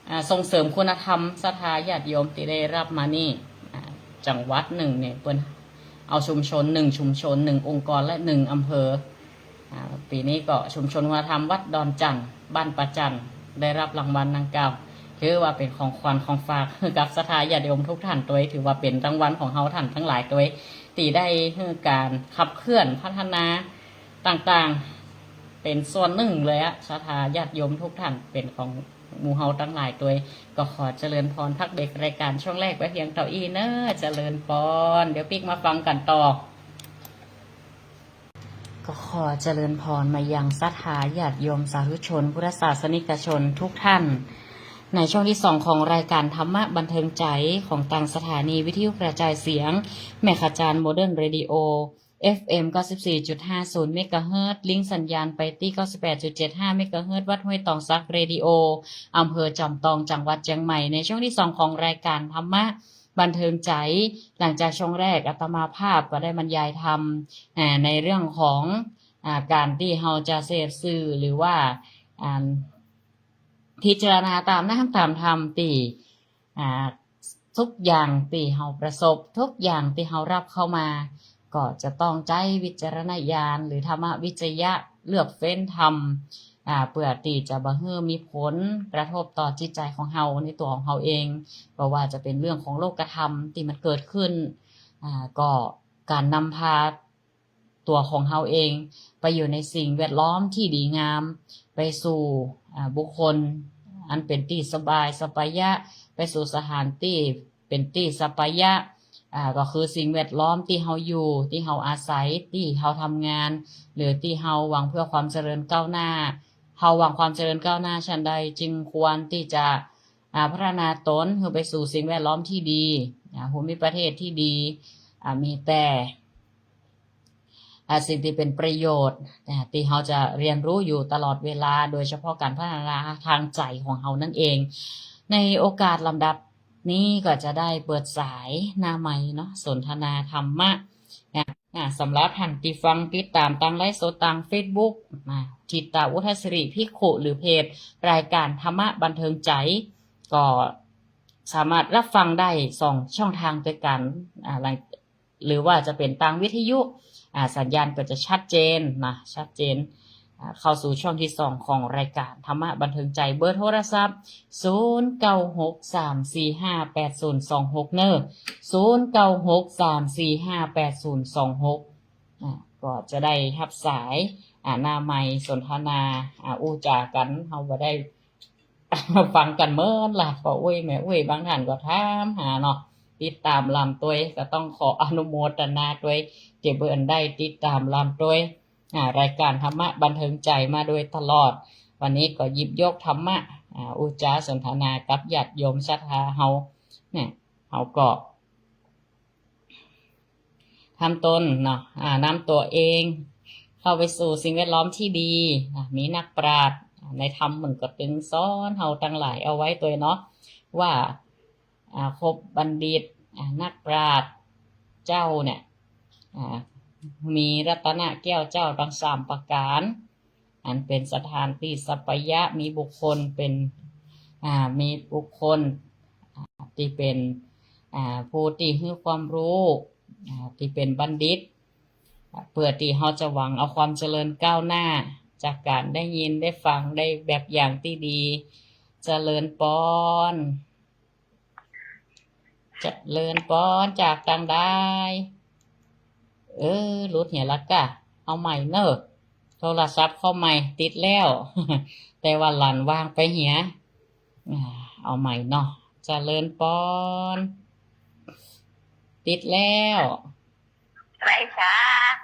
อ่า ส่งเสริมคุณธรรมศรัทธาญาติโยมตี้ได้รับมานี่ อ่า จังหวัดนึ่งเนี่ยเปิ้นเอาชุมชนนึ่งชุมชน นึ่งองค์กร และนึ่งอำเภอ อ่า ปี๋นี้ก็ชุมชนคุณธรรมวัดดอนจั่น บ้านป่าจั่น ได้รับรางวัลดังกล่าว ถือว่าเป๋นของขวัญของฝากหื้อกับศรัทธาญาติโยมทุกท่านตวย ถือว่าเป๋นรางวัลของเฮาท่านตังหลายตวย ตี้ได้หื้อก๋านขับเคลื่อนพัฒนาต่างๆ เป๋นส่วนนึ่งเลยอะ ศรัทธาญาติโยมทุกท่าน เป๋นของหมู่เฮาตังหลายตวย ก็ขอเจริญพร พักเบรกรายการช่วงแรกไว้เพียงเต้าอี้เน้อ เจริญพร เดี๋ยวปิ๊กมาฟังกั๋นต่อ ก็ขอเจริญพรมายังศรัทธาญาติโยมสาธุชนพุทธศาสนิกชนทุกท่าน ในช่วงที่สองของรายการธรรมะบันเทิงใจ๋ของตางสถานีวิทยุกระจายเสียงแม่ขจาร Modern Radio เอฟเอ็ม เก้าสิบสี่จุดห้าศูนย์เมกะเฮิรตซ์ ลิงก์สัญญาณไปตี้ เก้าสิบแปดจุดเจ็ดห้าเมกะเฮิรตซ์ วัดห้วยตองสักเรดิโอ อำเภอจอมตอง จังหวัดเจียงใหม่ ในช่วงที่สองของรายการธรรมะ บันเทิงใจ๋ หลังจากช่วงแรกอาตมาภาพก็ได้บรรยายธรรม อ่า ในเรื่องของ อ่า ก๋านตี้เฮาจะเสพสื่อ หรือว่า อ่า พิจารณาต๋ามน้ำต๋ามธรรมตี้ อ่า ทุกอย่างตี้เฮาประสบ ทุกอย่างตี้เฮารับเข้ามา ก็จะต้องใจ๊วิจารณญาณ หรือธรรมวิจยะ เลือกเฟ้นธรรม อ่า เปื้อตี้จะบ่หื้อมีผลกระทบต่อจิตใจ๋ของเฮา ในตั๋วของเฮาเอง บ่ว่าจะเป๋นเรื่องของโลกธรรมตี้มันเกิดขึ้น อ่า ก็ก๋านนำพาตั๋วของเฮาเอง ไปอยู่ในสิ่งแวดล้อมตี้ดีงาม ไปสู่ อ่า บุคคลอันเป๋นตี้สบายสัปปายะ ไปสู่สถานตี้เป๋นตี้สัปปายะ อ่า ก็คือสิ่งแวดล้อมตี้เฮาอยู่ ตี้เฮาอาศัย ตี้เฮาทำงาน หรือตี้เฮาหวังเพื่อความเจริญก้าวหน้า เฮาหวังความเจริญก้าวหน้าฉันใด จึงควรตี้จะ อ่า พัฒนาต๋นหื้อไปสู่สิ่งแวดล้อมตี้ดี อ่า ภูมิประเทศตี้ดี อ่า มีแต่ อ่า สิ่งตี้เป๋นประโยชน์ อ่า ตี้เฮาจะเฮียนฮู้อยู่ตลอดเวลา โดยเฉพาะก๋านพัฒนาตางใจ๋ของเฮานั่นเอง ในโอกาสลำดับนี้ก็จะได้เปิดสายหน้าไมค์เนาะ สนทนาธรรมะ อ่า อ่า สำหรับท่านตี้ฟังติดต๋ามตางไลฟ์สดตางเฟซบุ๊ก อ่า จิตตะอุทัศสิริภิกขุ หรือเพจรายก๋านธรรมะบันเทิงใจ๋ ก็สามารถฮับฟังได้สองช่องตางตวยกั๋น อ่า หลัง หรือว่าจะเป๋นตางวิทยุ อ่า สัญญาณก็จะชัดเจนนะ ชัดเจน อ่า เข้าสู่ช่วงตี้สองของรายก๋านธรรมะบันเทิงใจ๋ เบอร์โทรศัพท์ ศูนย์เก้าหกสามสี่ห้าแปดศูนย์สองหก เน่อ ศูนย์เก้าหกสามสี่ห้าแปดศูนย์สองหก อ่า ก็จะได้ฮับสาย อ่า หน้าไมค์สนทนา อ่า อู้จ๋ากั๋น เฮาบ่ได้ ฟังกั๋นเมินละ ป้ออุ๊ยแม่อุ๊ย บางท่านก็ถามหาเนาะ ติดต๋ามลำตวย ก็ต้องขออนุโมทนาตวย ตี้เปิ้นได้ติดต๋ามลำตวย อ่า รายก๋านธรรมะบันเทิงใจ๋มาโดยตลอด วันนี้ก็หยิบยกธรรมะ อ่า อู้จ๋าสนทนากับญาติโยมศรัทธาเฮา เนี่ย เฮาก็ ทำตนเนาะ อ่า นำตั๋วเองเข้าไปสู่สิ่งแวดล้อมตี้ดี อ่า มีนักปราชญ์ อ่า ในธรรมเปิ้นก็ตึงสอนเฮาตังหลายเอาไว้ตวยเนาะ ว่า อ่า คบบัณฑิต อ่า นักปราชญ์เจ้าเนี่ย อ่า มีรัตนะแก้วเจ้าตังสามประก๋าน อันเป๋นสถานตี้สัปปายะ มีบุคคลเป๋น อ่า มีบุคคล อ่า ตี้เป๋น อ่า ผู้ตี้หื้อความฮู้ อ่า ตี้เป๋นบัณฑิต อ่า เปื้อตี้เฮาจะหวังเอาความเจริญก้าวหน้า จากก๋านได้ยินได้ฟังได้แบบอย่างตี้ดี เจริญปอน เจริญปอน จากตางใด เออ หลุดเหียละก้า เอาใหม่เน่อ โทรศัพท์เข้าใหม่ ติดแล้ว แต่ว่าลันวางไปเหีย อ่า เอาใหม่เนาะ เจริญปอน ติดแล้ว ไหว้สา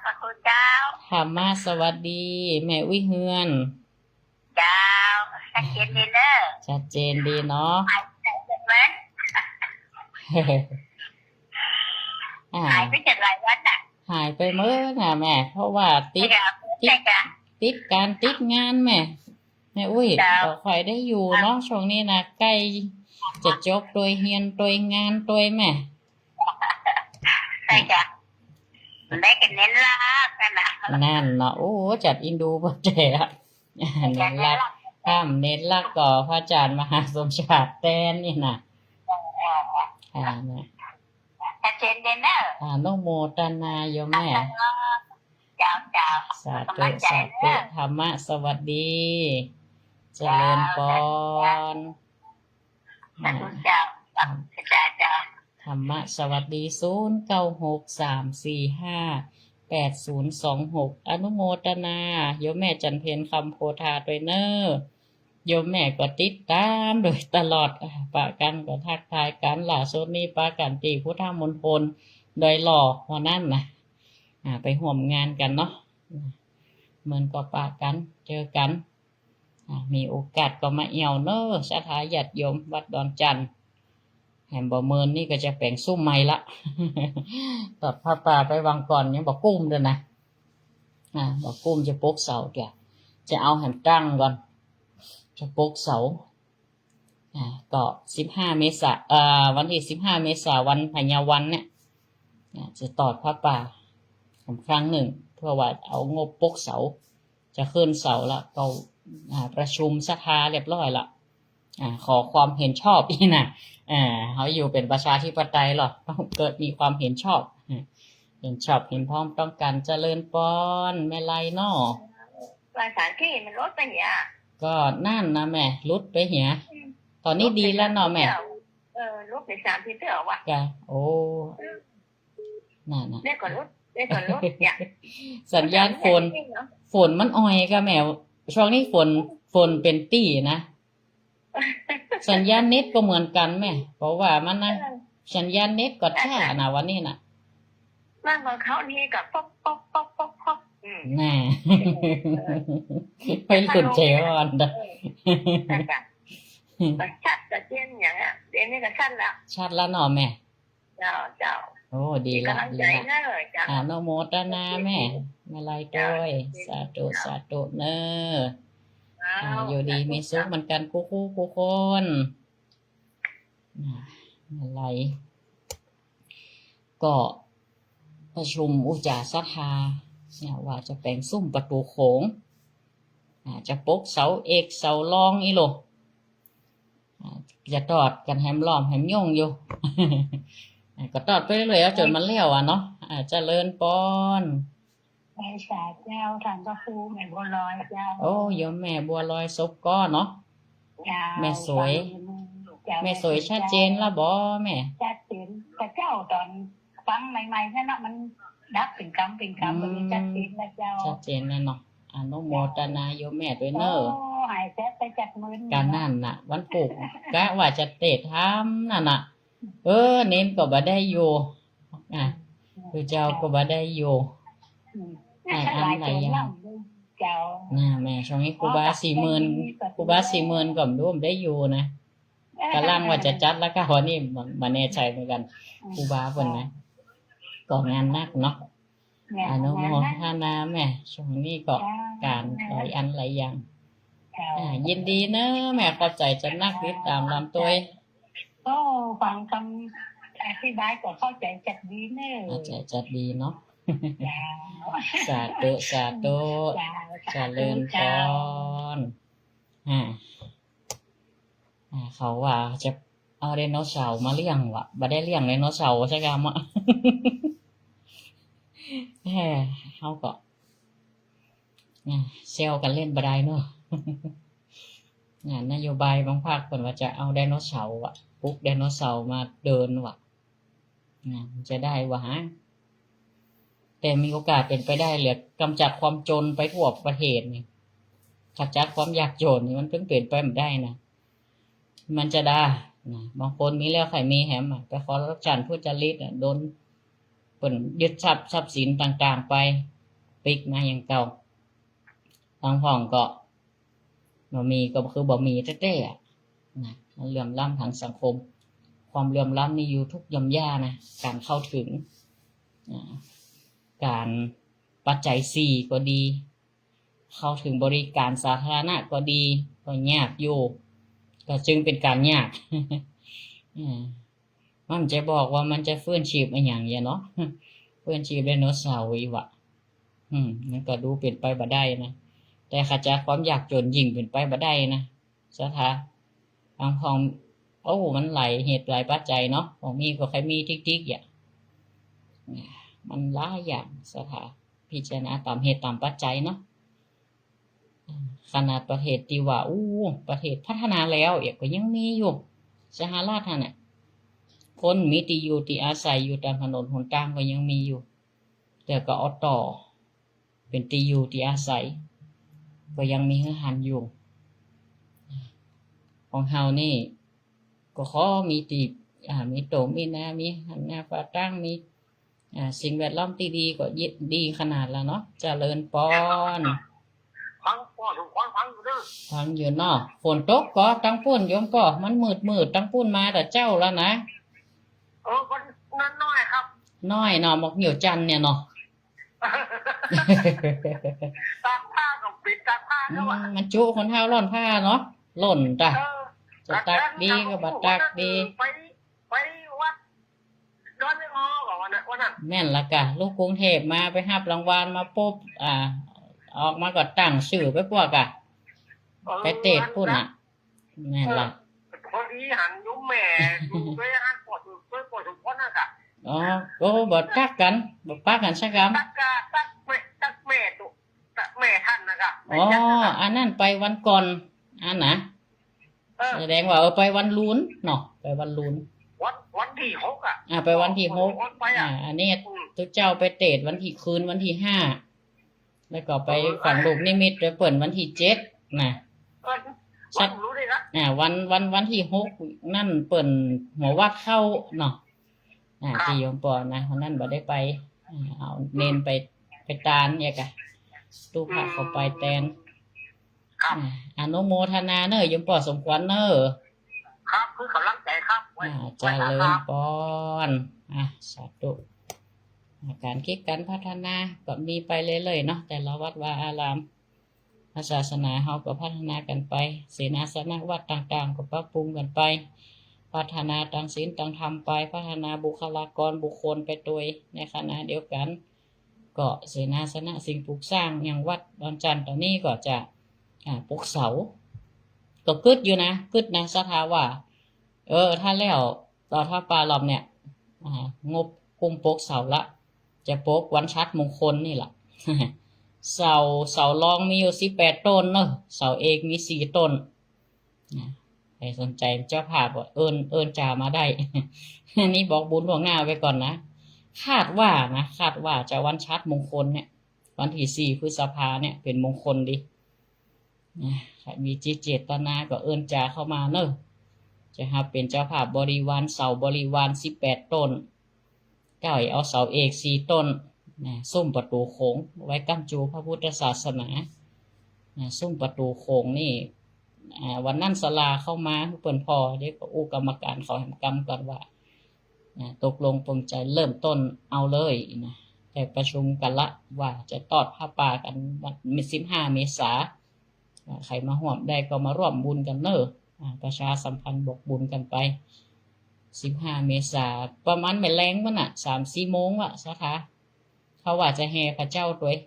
พระคุณเจ้า ธรรมะสวัสดี แม่อุ๊ยเฮือน เจ้า ชัดเจนดีเน่อ ชัดเจนดีเนาะ หายไปไหนเสร็จมัน อ่า หายไปเจ็ดหลายวันน่ะ หายไปเมินน่ะแม่ เพราะว่าติด ใช่ค่ะ ติด ใช่ค่ะ ติดก๋านติดงานแม่ แม่อุ๊ย เจ้า ก็ค่อยได้อยู่เนาะ ช่วงนี้นะ ใก้จะจบตวยเฮียนตวยงานตวยแม่ ใช่จ้ะ ได้กั๋นเน้นลักษณ์นั่นน่ะ นั่นเนาะ โอ้ จัดอินดูบ่แจ๋อะ เน้นลักษณ์ ถ้าเน้นลักษณ์ก็พระอาจารย์มหาสมชาติแตนนี่น่ะ เออ เออ เออ อ่า เนี่ย ชัดเจนดีเน่อ อนุโมทนาโยมแม่ เจ้า เจ้า สาธุ สาธุ ธรรมะสวัสดี เจริญปอน สาธุเจ้า เจ้า เจ้า ธรรมะสวัสดี ศูนย์เก้าหกสามสี่ห้าแปดศูนย์สองหก อนุโมทนา โยมแม่จันเพ็ญ คำโพธา ตวยเน่อ โยมแม่ก็ติดต๋ามโดยตลอด อ่า ปะกั๋นก็ทักทายกั๋น ล่าสุดนี้ปะกั๋นตี้พุทธมณฑลดอยหล่อ วันนั้นน่ะ อ่า ไปฮ่วมงานกั๋นเนาะ เมินก็ปะกั๋น เจอกั๋น อ่า มีโอกาสก็มาเอี่ยวเน่อ ศรัทธาญาติโยมวัดดอนจันทน์ แหมบ่เมินนี่ก็จะแป๋งสุมใหม่ละ ตอดผ้าป่าไปวังก่อนยังบ่กุ้มเตื้อนะ อ่า บ่กุ้มจะปกเสาเตื้อ จะเอาแหมตั้งก่อน จะปกเสา อ่า ก็สิบห้าเมษา เอ่อ วันตี้สิบห้าเมษา วันพญาวันเนี่ย อ่า จะตอดผ้าป่าอีกครั้งนึ่ง เปื้อว่าเอางบปกเสา จะขึ้นเสาละ ก็ อ่า ประชุมศรัทธาเรียบร้อยละ อ่า ขอความเห็นชอบนี่นะ อ่า เฮาอยู่เป๋นประชาธิปไตยลอ ต้องเกิดมีความเห็นชอบ อ่า เห็นชอบเห็นพ้องต้องกั๋น เจริญปอน แม่ไลเนาะ ภาษาอังกฤษมันหลุดไปเหีย ก็นั่นนะแม่ หลุดไปเหีย อืม ต๋อนนี้ดีแล้วเนาะแม่ เออ หลุดไปสามสี่เตื้อว่ะ จ้ะ โอ้ อืม นั่นน่ะ เดี๋ยวก่อนหลุด เดี๋ยวก่อนหลุด เนี่ย สัญญาณฝน มันจะไม่ได้ยินเนาะ ฝนมันอ่อยก่ะแม่ ช่วงนี้ฝน ฝนเป๋นตี้นะ สัญญาณเน็ตก็เหมือนกั๋นแม่ เพราะว่ามันนะ เออ สัญญาณเน็ตก็ช้านะวันนี้น่ะ บ้านของเขานี่ก็ป๊อกป๊อกป๊อกป๊อกป๊อก อืม น่ะ เออ วัยรุ่นใจอ่อน เออ นั่นจ้ะ ก็ชัดกะเจียนอย่างเงี้ย เดี๋ยวนี้ก็ชัดแล้ว ชัดแล้วเนาะแม่ เจ้า เจ้า โอ้ ดีละ เป๋นก๋ำลังใจ๋ ดีละ เน่อ เจ้า อนุโมทนาแม่ แม่ไลตวย เจ้า สาธุ เจ้า สาธุเน่อ เจ้า อ่า อยู่ดีมีสุขเหมือนกั๋นกู้คู่กู้คน อ่า แม่ไล ก็ประชุมอุจจาศรัทธาเนี่ย ว่าจะแป๋งซุ้มประตู๋โขง อ่า จะปกเสาเอกเสารองอี้โล อ่า จะตอดกั๋นแหมล้อมแหมย่งอยู่ อ่า ก็ตอดไปเรื่อยๆ เอาจ๋นมันแล้วอะเนาะ อ่า เจริญปอน ไหว้สาเจ้า ต้านพระครูแม่บัวลอยเจ้า โอ้ โยมแม่บัวลอยศพก้อเนาะ เจ้า แม่สวย เจ้า แม่สวย ชัดเจนละบ่แม่ ชัดเจน แต่เจ้าต๋อนฟังใหม่ๆ นั่นเนาะ มันดับเป๋นกำเป๋นกำ อืม วันนี้ชัดเจนละเจ้า ชัดเจนละเนาะ อนุโมทนาโยมแม่ตวยเน่อ โอ้ หายแซบไปจากมึน ก๋านนั่นน่ะ วันพูก กะว่าจะเตะธรรมนั่นน่ะ เออ เณรก็บ่ได้อยู่ อ่ะ อืม คือเจ้าก็บ่ได้อยู่ อืม หลายอันหลายอย่าง เจ้า น่ะแม่ ช่วงนี้ครูบาสี่หมื่น ครูบาสี่หมื่นก็บ่ได้อยู่นะ ก๋ำลังว่าจะจัดแล้วก็ วันนี้บ่ บ่แน่ใจ๋เหมือนกั๋น อืม ครูบาเปิ้นนะ ก็งานหนักเนาะ อนุโมทนาแม่ ช่วงนี้ก็ เจ้า ก๋านหลายอันหลายอย่าง เจ้า อ่า ยินดีเน่อแม่ ขอบใจ๋จัดนัก ติดต๋ามลำตวย โอ้ ฟังกำอธิบายก็เข้าใจ๋จัดดีเน่อ เข้าใจ๋จัดดีเนาะ เจ้า สาธุ สาธุ เจ้า เจริญปอน สาธุเจ้า อ่า อ่า เขาว่าจะเอาไดโนเสาร์มาเลี้ยงวะ บ่ได้เลี้ยงไดโนเสาร์สักกำอะ เออ เฮาก็ อ่า แซวกั๋นเล่นบ่ได้เนาะ อ่า นโยบายบางพรรคเปิ้นว่าจะเอาไดโนเสาร์อะ ปลุกไดโนเสาร์มาเดินวะ อ่า มันจะได้วะฮะ แต่มีโอกาสเป๋นไปได้เหลือ ก๋ำจัดความจนไปทั่วประเทศนี่ ขจัดความยากจนนี่มันเป๋น เป๋นไปบ่ได้นะ มันจะได้นะ บางคนมีแล้วใค่มีแหมอะ ไปขอรับฉันทุจริตอะ โดนเปิ้นยึดทรัพย์ ทรัพย์สินต่างๆ ไป ปิ๊กมาอย่างเก่า บางพ่องก็ บ่มีก็คือบ่มีแต๊ๆ อะนะ มันเหลื่อมล้ำทางสังคม ความเหลื่อมล้ำนี่อยู่ทุกหย่อมหญ้านะ ก๋านเข้าเถิง อ่า ก๋านปัจจัยสี่ก็ดี เข้าเถิงบริก๋านสาธารณะก็ดี ก็ยากอยู่ ก็จึงเป๋นก๋านยาก อ่า มันจะบอกว่ามันจะฟื้นชีพอะหยังเยียะเนาะ ฟื้นชีพไดโนเสาร์อี้วะ อืม มันก็ดูเป๋นไปบ่ได้นะ แต่ขจัดความยากจนยิ่งเป๋นไปบ่ได้นะ ศรัทธา บางพ่อง โอ้ มันหลายเหตุหลายปัจจัยเนาะ บ่มีก็ใค่มีติ๊กๆ เยียะ มันหลายอย่าง ศรัทธา พิจารณาต๋ามเหตุต๋ามปัจจัยเนาะ ขนาดประเทศตี้ว่า อู้ ประเทศพัฒนาแล้วเอียะ ก็ยังมีอยู่ สหรัฐหั้นน่ะ คนมีตี้อยู่ตี้อาศัยอยู่ต๋ามถนนหนตางก็ยังมีอยู่ แต่ก็เอาต่อเป๋นตี้อยู่ตี้อาศัย ก็ยังมีหื้อหันอยู่ ของเฮานี่ ก็ขอมีตี้ อ่า มีโต้งมีนา มีหันนาฟ้าตาง มี อ่า สิ่งแวดล้อมตี้ดีก็เยียะ ดีขนาดละเนาะ เจริญปอน ฟังป้อสมควรฟังอยู่เน่อ ฟังอยู่เนาะ ฝนตกก่อตังปุ้นโยมป้อ มันมืดๆ ตังปุ้นมาแต่เจ๊าแล้วนะ เออ ก็น้อยๆ ครับ น้อยเนาะ หมอกเหนียวจันทน์เนี่ยเนาะ ตากผ้าก็เป๋นตากผ้า อืม แล้วอะ มันจุคนเฒ่าล่อนผ้าเนาะ ล่นตะ เออ จะตากดีก็บ่ตากดี ไป ไปวัดดอนไม้ออก่อวันนั้น วันนั้น แม่นละกะ ลูกกรุงเทพฯมาไปฮับรางวัลมาปุ๊บ อ่า ออกมาก็ตั้งจื้อไปปวกอะ เออ ไปเตะปุ้นอะ แม่นละ เออ พอดีหันโยมแม่อยู่ตวยหั้น ป้อสม ตวยป้อสมควรนั่นกะ อ๋อ โอ้ บ่ตักกั๋น บ่ปะกั๋นสักกำ ตักกะ ตักแม่ ตักแม่ตุ๊ ตักแม่ต้านน่ะกะ อ๋อ อันนั้นไปวันก่อน อันนะ เออ แสดงว่า เออ ไปวันลูนเนาะ ไปวันลูน วัน วันตี้หกอะ อ่า ไปวันตี้หก วันไปอะ อ่า อันนี้ อืม ตุ๊เจ้าไปเตะวันตี้ คืนวันตี้ห้า แล้วก็ไป เออ ฝังลูกนิมิตไปเปิ้นวันตี้เจ็ดนะ เออ ชัด วันรู้ด้วยนะ อ่า วัน วัน วันตี้หกนั่นเปิ้นหัววัดเข้าเนาะ อ่า ครับ ตี้โยมป้อนะ วันนั้นบ่ได้ไป อ่า เอาเณรไป ไปตานเนี่ยกะ ตู้พระเข้าไปแตน ครับ อ่า อนุโมทนาเน่อ โยมป้อสมควรเน่อ ครับ คือกำลังใจ๋ครับ อ่า ไหว้สาครับ เจริญปอน อ่ะ สาธุ อ่ะ ก๋านกึ๊ดก๋านพัฒนาก็มีไปเรื่อยๆ เนาะ แต่ละวัดวาอาราม ศาสนาเฮาก็พัฒนากั๋นไป เสนาสนะวัดต่างๆ ก็ปรับปรุงกั๋นไป พัฒนาตางศีลตางธรรมไป พัฒนาบุคลากรบุคคลไปตวย ในขณะเดียวกั๋น ก็เสนาสนะสิ่งปลูกสร้างอย่างวัดดอนจั่นต๋อนนี้ก็จะ อ่า ปกเสา ก็กึ๊ดอยู่นะ กึ๊ดนะ ศรัทธาว่า เออ ถ้าแล้ว ตอดผ้าป่ารอบเนี่ย อ่า งบกุ้มปกเสาละ จะปกวันฉัตรมงคลนี่ล่ะ เสา เสารองมีอยู่สิบแปดต้นเนาะ เสาเอกมีสี่ต้น นะ ใผสนใจ๋เจ้าภาพก็เอิ้น เอิ้นจ๋ามาได้ นี่บอกบุญล่วงหน้าไว้ก่อนนะ คาดว่านะ คาดว่าจะวันฉัตรมงคลเนี่ย วันตี้สี่พฤษภาเนี่ยเป๋นมงคลดี นะ ใผมีจิตเจตนาก็เอิ้นจ๋าเข้ามาเนาะ จะหับเป๋นเจ้าภาพบริวาร เสาบริวารสิบแปดต้น ก้อยเอาเสาเอกสี่ต้น นะ ซุ่มประตู๋โขง ไว้ก้ำจู๋พระพุทธศาสนา นะ ซุ่มประตู๋โขงนี่ อ่า วันนั้นศาลาเข้ามาหื้อเปิ้นผ่อ เดี๋ยวก็อู้กรรมก๋านเขาแหมกำก่อนว่า นะ ตกลงปลงใจ๋เริ่มต้นเอาเลยนะ ได้ประชุมกั๋นละว่าจะตอดผ้าป่ากั๋นวัน สิบห้าเมษา อ่า ใผมาฮ่วมได้ก็มาฮ่วมบุญกั๋นเนาะ อ่า ประชาสัมพันธ์บอกบุญกั๋นไป สิบห้าเมษา ประมาณแหมแลงปุ้นน่ะ สามสี่โมงวะ ศรัทธา เขาว่าจะแห่พระเจ้าตวย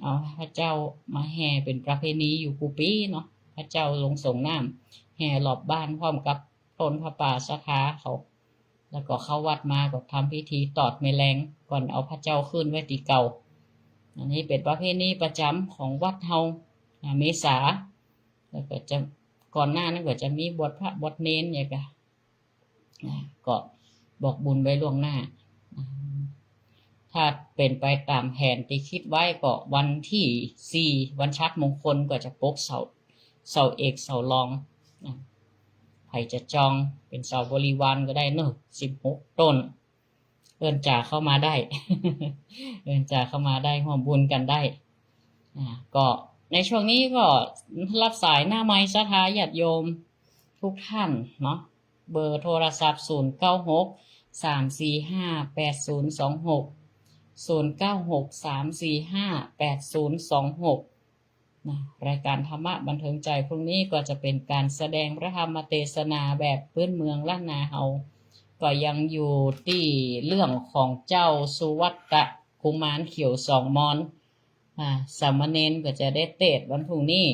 เอาพระเจ้ามาแห่เป๋นประเพณีอยู่กู้ปี๋เนาะ พระเจ้าลงสรงน้ำ แห่รอบบ้านพร้อมกับต้นผ้าป่าศรัทธาเขา แล้วก็เข้าวัดมาก็ทำพิธีตอดแหมแลง ก่อนเอาพระเจ้าขึ้นไว้ตี้เก่า อันนี้เป๋นประเพณีประจ๋ำของวัดเฮา อ่า เมษา แล้วก็จะ ก่อนหน้านั้นก็จะมีบวชพระบวชเณรเนี่ยก็ อ่า ก็บอกบุญไว้ล่วงหน้า อ่า ถ้าเป๋นไปต๋ามแผนตี้กึ๊ดไว้ก็วันตี้สี่ วันฉัตรมงคลก็จะปกเสา เสาเอกเสารอง อ่า ใผจะจองเป๋นเสาบริวารก็ได้เนาะ สิบหกต้น เอิ้นจ๋าเข้ามาได้ เอิ้นจ๋าเข้ามาได้ ฮ่วมบุญกั๋นได้ อ่า ก็ในช่วงนี้ก็ฮับสายหน้าไมค์ศรัทธาญาติโยมทุกท่านเนาะ เบอร์โทรศัพท์ ศูนย์เก้าหก สามสี่ห้า แปดศูนย์สองหก ศูนย์เก้าหก สามสี่ห้า แปดศูนย์สองหก นะ รายการธรรมะบันเทิงใจพรุ่งนี้ก็จะเป๋นก๋านแสดงพระธรรมเตสนาแบบพื้นเมืองล้านนาเฮา ก็ยังอยู่ตี้เรื่องของเจ้าสุวัตตะกุมารเขียวสองมอน อ่า สามเณรก็จะได้เตสน์วันพรุ่งนี้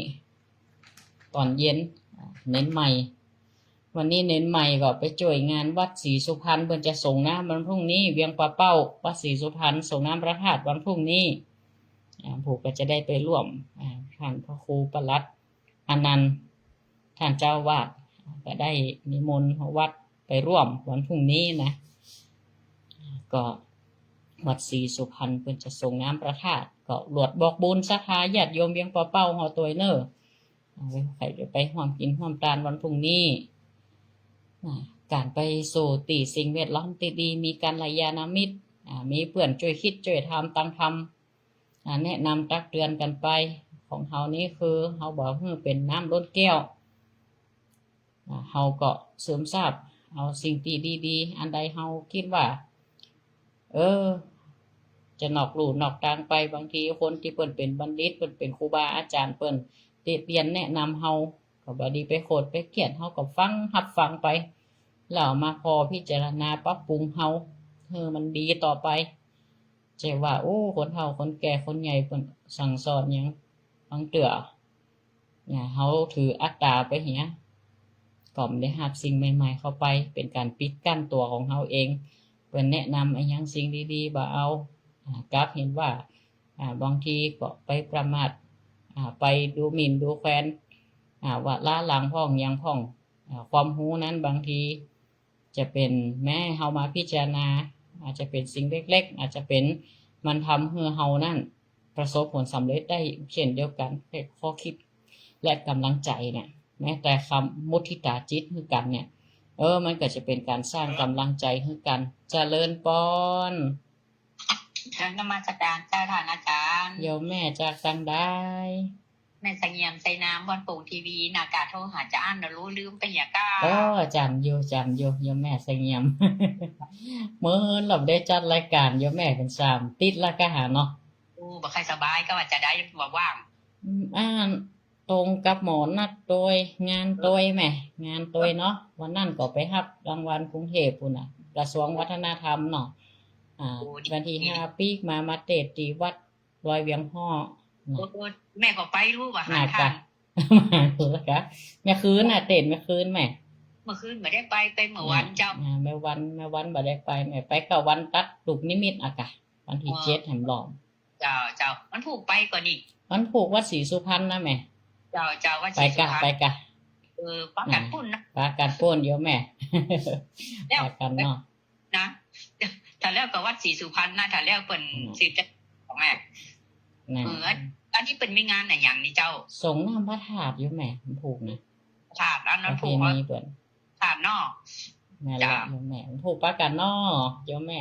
ต๋อนเย็น อ่า เณรใหม่ วันนี้เณรใหม่ก็ไปจ้วยงานวัดศรีสุพรรณ เปิ้นจะสรงน้ำวันพรุ่งนี้ เวียงป่าเป้า วัดศรีสุพรรณ สรงน้ำพระธาตุวันพรุ่งนี้ อ่า ผู้ก็จะได้ไปร่วม อ่า ท่านพระครูปลัดอนันต์ ท่านเจ้าอาวาส ก็ได้นิมนต์วัดไปร่วมวันพรุ่งนี้นะ ก็วัดศรีสุพรรณเปิ้นจะสรงน้ำพระธาตุ ก็หลวดบอกบุญศรัทธาญาติโยมเวียงป่าเป้าเฮาตวยเน่อ เอาไว้ใผจะไปฮ่วมกิ๋นฮ่วมตานวันพรุ่งนี้ นะ ก๋านไปสู่ตี้สิ่งแวดล้อมตี้ดี มีกัลยาณมิตร อ่า มีเปื้อนจ้วยกึ๊ดจ้วยทำตางธรรม อ่า แนะนำตักเตือนกั๋นไป ของเฮานี้คือเฮาบ่หื้อเป๋นน้ำล้นแก้ว อ่า เฮาก็ซึมซาบเอาสิ่งตี้ดีๆ อันใดเฮากึ๊ดว่า เออ จะนอกลู่นอกตางไป บางทีคนตี้เปิ้นเป๋นบัณฑิต เปิ้นเป๋นครูบาอาจ๋ารย์ เปิ้นติเตียนแนะนำเฮา ก็บ่ดีไปโขดไปเคียด เฮาก็ฟัง ฮับฟังไป แล้วเอามาผ่อพิจารณาปรับปรุงเฮา หื้อมันดีต่อไป จะว่า โอ้ คนเฒ่าคนแก่คนใหญ่เปิ้นสั่งสอนหยัง บางเตื้อ เนี่ย เฮาถืออัตต๋าไปเหีย ก็บ่ได้ฮับสิ่งใหม่ๆ เข้าไป เป๋นก๋านปิดกั้นตั๋วของเฮาเอง เปิ้นแนะนำอะหยังสิ่งดีๆ บ่เอา อ่า กลับหันว่า อ่า บางทีก็ไปประมาท อ่า ไปดูหมิ่นดูแควน อ่า ว่าล้าหลังพ่องหยังพ่อง อ่า ความฮู้นั้นบางที จะเป๋นแม้เฮามาพิจารณา อาจจะเป๋นสิ่งเล็กๆ อาจจะเป๋นมันทำหื้อเฮานั้นประสบผลสำเร็จได้เช่นเดียวกั๋น ข้อคิดและก๋ำลังใจ๋เนี่ย แม้แต่กำมุทิตาจิตหื้อกั๋นเนี่ย เออ มันก็จะเป๋นก๋านสร้างก๋ำลังใจ๋หื้อกั๋น เจริญปอน เชิญนมัสการเจ้าท่านอาจารย์ โยมแม่จากตางใด แม่เสงี่ยม ไชยนาม บ้านโป่งทีวี นาก๋าโทรหาจาอั้นนะ ลูกลืมไปเหียก้า โอ้ จ๋ำอยู่ จ๋ำอยู่ โยมแม่เสงี่ยม เมินหลับได้จัดรายก๋านโยมแม่เป๋นสามติ๊ดละก้าหาเนาะ โอ้ บ่ใค่สบาย ก็ว่าจะได้บ่ว่าง อืม อ่า ตรงกับหมอนัดตวย งานตวยแม่ งานตวยเนาะ วันนั้นก็ไปฮับรางวัลกรุงเทพฯ ปู้นน่ะ กระทรวงวัฒนธรรมเนาะ อ่า โอ้ ดี วันตี้ ดี ห้า ปีกมา มาเตศน์ตี้วัด ดอยเวียงฮ้อ นะ โอ้ แม่ก็ไป ฮู้ว่าหัน น่ะ ทัน กะ แม่คืนน่ะ เตศน์แม่คืนแม่ เมื่อคืนบ่ได้ไป ไปเมื่อวันเจ้า อ่า แม่วัน แม่วันบ่ได้ไป แม่ไปก็วันตั๊ดลูกนิมิตอะกะ วันตี้ อ๋อ เจ็ดแหมลอม เจ้า เจ้า วันพูกไปก่อนี่ วันพูกวัดศรีสุพรรณนะแม่ เจ้า เจ้า วัดศรีสุพรรณ ไปกะ ไปกะ เออ ปากั๋น อ่า ปู้นนะ ปากั๋นปู้นโยมแม่ แล้ว ปากั๋นเนาะ นะ ถ้าแล้วก็วัดศรีสุพรรณนะ ถ้าแล้วเปิ้น อืม สืบจากของแม่ นะ เออ อัน อันนี้เปิ้นมีงานอะหยังนี่เจ้า สรงน้ำพระธาตุโยมแม่ วันพูกนะ พระธาตุ อันนั้น ประเพณี ผูก เปิ้น ธาตุเนาะ นั่นแหละ เจ้า โยมแม่ วันพูกปากั๋นเนาะ โยมแม่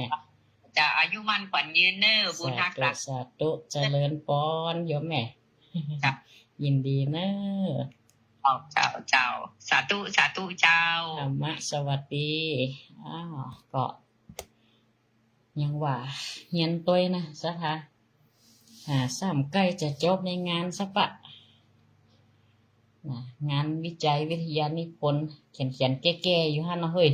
เจ้า อายุมั่นขวัญยืนเน่อ บุญฮัก สาธุ สาธุ เจริญปอน โยมแม่ เจ้า ยินดีเน่อ เจ้า เจ้า เจ้า สาธุ สาธุ เจ้า ธรรมะสวัสดี อ้าว ก็ ยังว่าเฮียนตวยนะ ศรัทธา อ่า ซ้ำใก้จะจบในงานซะปะ นะ งานวิจัยวิทยานิพนธ์ เขียนๆ แก้ๆ อยู่หั้นเนาะเฮ้ย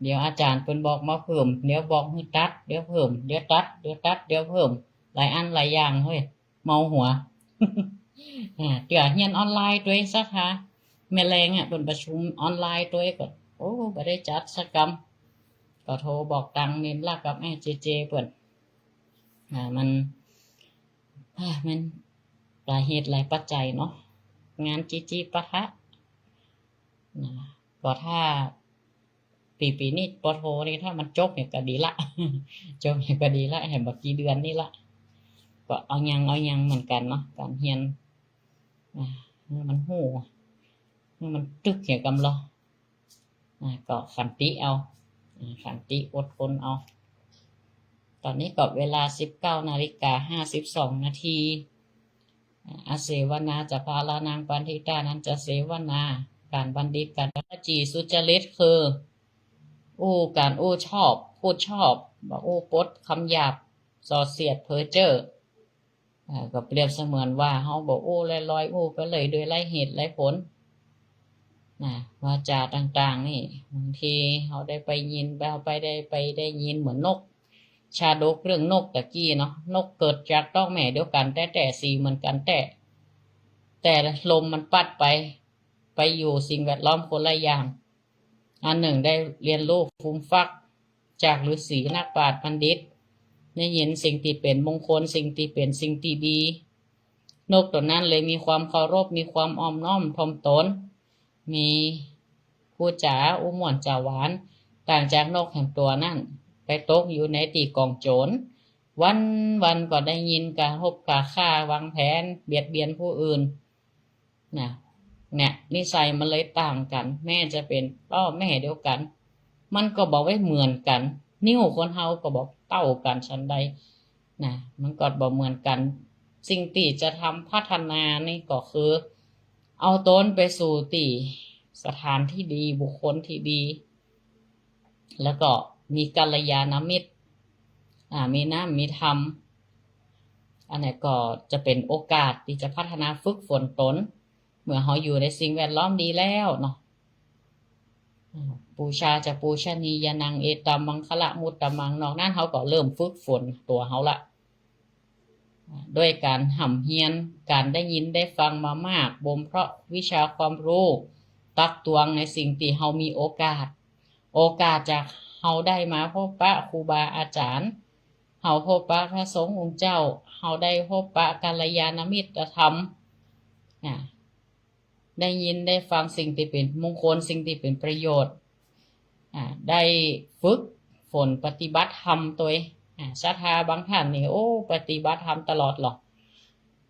เดี๋ยวอาจ๋ารย์เปิ้นบอกมาเพิ่ม เดี๋ยวบอกหื้อตัด เดี๋ยวเพิ่ม เดี๋ยวตัด เดี๋ยวตัด เดี๋ยวเพิ่ม หลายอันหลายอย่างเฮ้ย เมาหัว อ่า เตื้อเฮียนออนไลน์ตวยศรัทธา แม่แลงอะ เปิ้นประชุมออนไลน์ตวยก็ โอ้ บ่ได้จัดสักกำ ก็โทรบอกตังเณรลักษณ์กับแม่เจเจเปิ้น อ่า มัน อ่า มันหลายเหตุหลายปัจจัยเนาะ งานจิจิปะทะ นะ ก็ถ้า ปี๋ ปี๋นี้ ป.โท นี่ ถ้ามันจบเนี่ยก็ดีละ จบเนี่ยก็ดีละ แหมบ่กี่เดือนนี่ละ ก็เอายัง เอายังเหมือนกั๋นเนาะ ก๋านเฮียน อ่า หื้อมันฮู้ หื้อมันตึกเหียกำลอ อ่า ก็ขันติเอา อ่า ขันติอดทนเอา ต๋อนนี้ก็เวลา สิบเก้านาฬิกาห้าสิบสองนาที อาเสวนาจะพาลานังปัณฑิตานันจะเสวนา ก๋านบัณฑิต ก๋านวจีสุจริตคือ อู้ก๋านอู้ชอบ พูดชอบ บ่อู้ปดคำหยาบ ส่อเสียดเพ้อเจ้อ อ่า ก็เปรียบเสมือนว่าเฮาบ่อู้ลอยๆ อู้ไปเลยโดยไร้เหตุไร้ผล นะ วาจาต่างๆ นี่ บางทีเฮาได้ไปยิน เฮาไปได้ ไปได้ยินเหมือนนก ชาดกเรื่องนกตะกี้เนาะ นกเกิดจากต๊อกแม่เดียวกั๋นแต๊ๆ สีเหมือนกั๋นแต๊ แต่ลมมันปัดไป ไปอยู่สิ่งแวดล้อมคนละอย่าง อันนึ่งได้เฮียนฮู้ฟูมฟักจากฤๅษีนักปราชญ์บัณฑิต ได้ยินสิ่งตี้เป๋นมงคล สิ่งตี้เป๋นสิ่งตี้ดี นกตั๋วนั้นเลยมีความเคารพ มีความอ่อนน้อมถ่อมตน มีพูดจ๋าอู้ม่วนจ๋าหวาน ต่างจากนกแหมตั๋วนั้น ไปตกอยู่ในตี้กองโจ๋ร วันๆ ก็ได้ยินก๋าฮบก๋าฆ่า วางแผนเบียดเบียนผู้อื่น นะ เนี่ย นิสัยมันเลยต่างกั๋น แม้จะเป๋นต๊อกแม่เดียวกั๋น มันก็บ่ได้เหมือนกั๋น นิ้วคนเฮาก็บ่เต้ากั๋นฉันใด นะ มันก็บ่เหมือนกั๋น สิ่งตี้จะทำพัฒนานี่ก็คือ เอาตนไปสู่ตี้สถานที่ดี บุคคลตี้ดี แล้วก็มีกัลยาณมิตร อ่า มีน้ำมีธรรม อันนี้ก็จะเป๋นโอกาสตี้จะพัฒนาฝึกฝนต๋น เมื่อเฮาอยู่ในสิ่งแวดล้อมดีแล้วเนาะ อ่า ปูชาจะปูชนียานัง เอตัมมังคละมุตตะมัง นอกนั้นเฮาก็เริ่มฝึกฝนตั๋วเฮาละ ด้วยก๋านฮ่ำเฮียน ก๋านได้ยินได้ฟังมามาก บ่มเพาะวิชาความฮู้ ตักตวงในสิ่งตี้เฮามีโอกาส โอกาสจากเฮาได้มาพบปะครูบาอาจ๋ารย์ เฮาพบปะพระสงฆ์องค์เจ้า เฮาได้พบปะกัลยาณมิตรธรรม อ่า ได้ยินได้ฟังสิ่งตี้เป๋นมงคล สิ่งตี้เป๋นประโยชน์ อ่า ได้ฝึกฝนปฏิบัติธรรมตวย อ่า ศรัทธาบางท่านนี่ โอ้ ปฏิบัติธรรมตลอดหรอก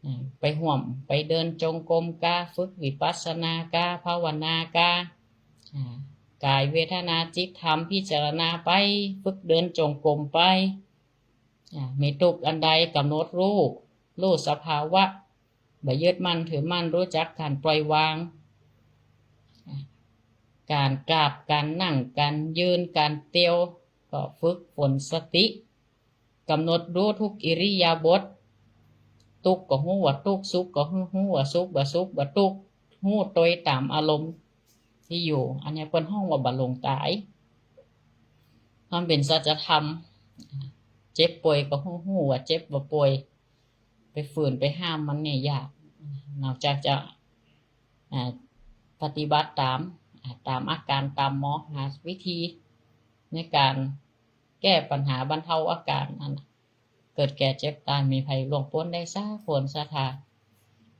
อ่า ไปฮ่วม ไปเดินจงกรมก้า ฝึกวิปัสสนาก้า ภาวนาก้า อ่า กายเวทนาจิตธรรมพิจารณาไป ฝึกเดินจงกรมไป อ่า มีตุ๊กข์อันใดกำหนดฮู้ ฮู้สภาวะ บ่ยึดมั่นถือมั่น ฮู้จักก๋านปล่อยวาง ก๋านกราบ ก๋านนั่ง ก๋านยืน ก๋านเตียว ก็ฝึกฝนสติ ก๋ำหนดฮู้ทุกอิริยาบถ ตุ๊กก็ฮู้ว่าตุ๊ก สุขก็ฮู้ ฮู้ว่าสุข บ่สุข บ่ตุ๊ก ฮู้ตวยต๋ามอารมณ์ตี้อยู่ อันนี้เปิ้นฮ้องว่าบ่หลงต๋าย มันเป๋นสัจธรรม เจ็บป่วยก็ฮู้ ฮู้ว่าเจ็บว่าป่วย ไปฝืนไปห้ามมันเนี่ยยาก นอกจากจะ อ่า ปฏิบัติต๋าม อ่า ต๋ามอาก๋าร ต๋ามหมอ หาวิธีในก๋านแก้ปัญหาบรรเทาอาก๋ารนั่นน่ะ เกิดแก่เจ็บต๋าย มีใผล่วงป๊นได้สักคนศรัทธา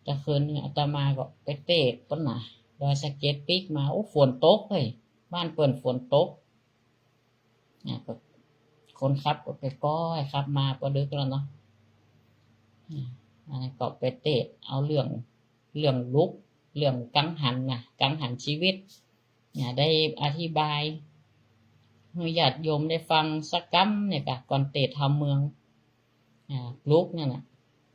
แต่คืนนึ่งอาตมาก็ไปเตะเปิ้นน่ะ ดอยสะเก็ดปิ๊กมา โอ้ ฝนตกเฮ้ย บ้านเปิ้นฝนตก อ่า ก็คนขับก็ก้อยๆ ขับมา ปอดึกแล้วเนาะ อ่า อันนั้นก็ไปเตะเอาเรื่อง เรื่องลุก เรื่องกังหันน่ะ กังหันชีวิต เนี่ย ได้อธิบายหื้อญาติโยมได้ฟังสักกำเนี่ยก่ะ ก่อนเตะเท้าเมือง อ่า ลุกนั่นน่ะ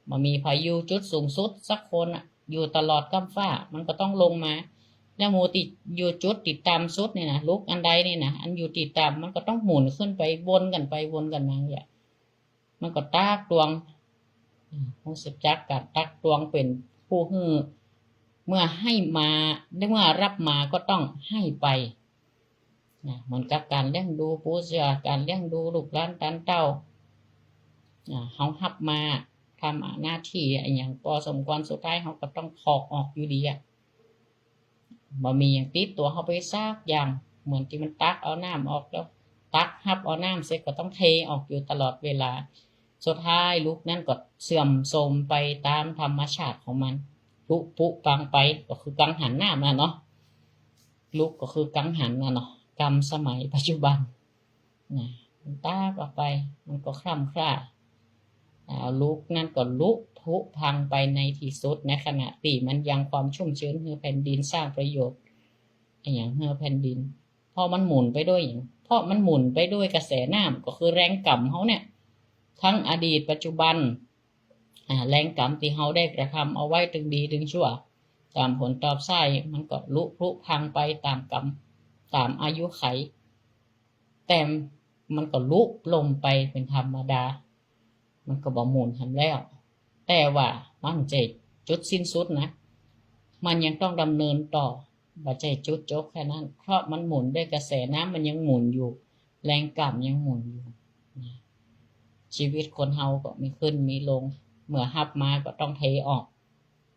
บ่มีใผอยู่จุดสูงสุดสักคนน่ะ อยู่ตลอดก้ำฟ้า มันก็ต้องลงมา แล้วหมู่ตี้อยู่จุดตี้ต่ำสุดนี่นะ ลุกอันใดนี่นะ อันอยู่ตี้ต่ำ มันก็ต้องหมุนขึ้นไป วนกั๋นไป วนกั๋นมาอย่างเงี้ย มันก็ตักตวง อืม ฮู้สึกจักก๋านตักตวง เป๋นผู้หื้อ เมื่อหื้อมา เมื่อฮับมาก็ต้องหื้อไป นะ เหมือนกับก๋านเลี้ยงดูปูเสือ ก๋านเลี้ยงดูลูกหลานต๋านเต้า อ่า เฮาฮับมา ทำหน้าตี้อะหยังปอสมควร สุดท้ายเฮาก็ต้องถอกออกอยู่ดีอะ บ่มีหยังติดตั๋วเฮาไปสักอย่าง เหมือนตี้มันตักเอาน้ำออกแล้ว ตักฮับเอาน้ำเสร็จก็ต้องเทออกอยู่ตลอดเวลา สุดท้ายลุกนั้นก็เสื่อมโทรมไปต๋ามธรรมชาติของมัน ผุพังไป ก็คือกังหันน้ำน่ะเนาะ ลุกก็คือกังหันน่ะเนาะ กำสมัยปัจจุบัน นะ มันตักออกไป มันก็คร่ำคร่า อ่า ลุกนั้นก็ลุผุพังไปในตี้สุด ในขณะตี้มันยังความชุ่มชื้นหื้อแผ่นดิน สร้างประโยชน์อะหยังหื้อแผ่นดิน เพราะมันหมุนไปด้วยหยัง เพราะมันหมุนไปด้วยกระแสน้ำ ก็คือแรงกำเฮาเนี่ย ทั้งอดีต ปัจจุบัน อ่า แรงกำตี้เฮาได้กระทำเอาไว้ ตึงดีตึงชั่ว ต๋ามผลตอบใส้ มันก็ลุผุพังไปต๋ามกำ ต๋ามอายุขัย แต่มันก็ลุล่มไปเป๋นธรรมดา มันก็บ่หมุนหำแล้ว แต่ว่ามันบ่ใจ้จุดสิ้นสุดนะ มันยังต้องดำเนินต่อ บ่ใจ้จุดจบแค่นั้น เพราะมันหมุนด้วยกระแสน้ำ มันยังหมุนอยู่ แรงกำยังหมุนอยู่นะ ชีวิตคนเฮาก็มีขึ้นมีลง เมื่อฮับมาก็ต้องเทออก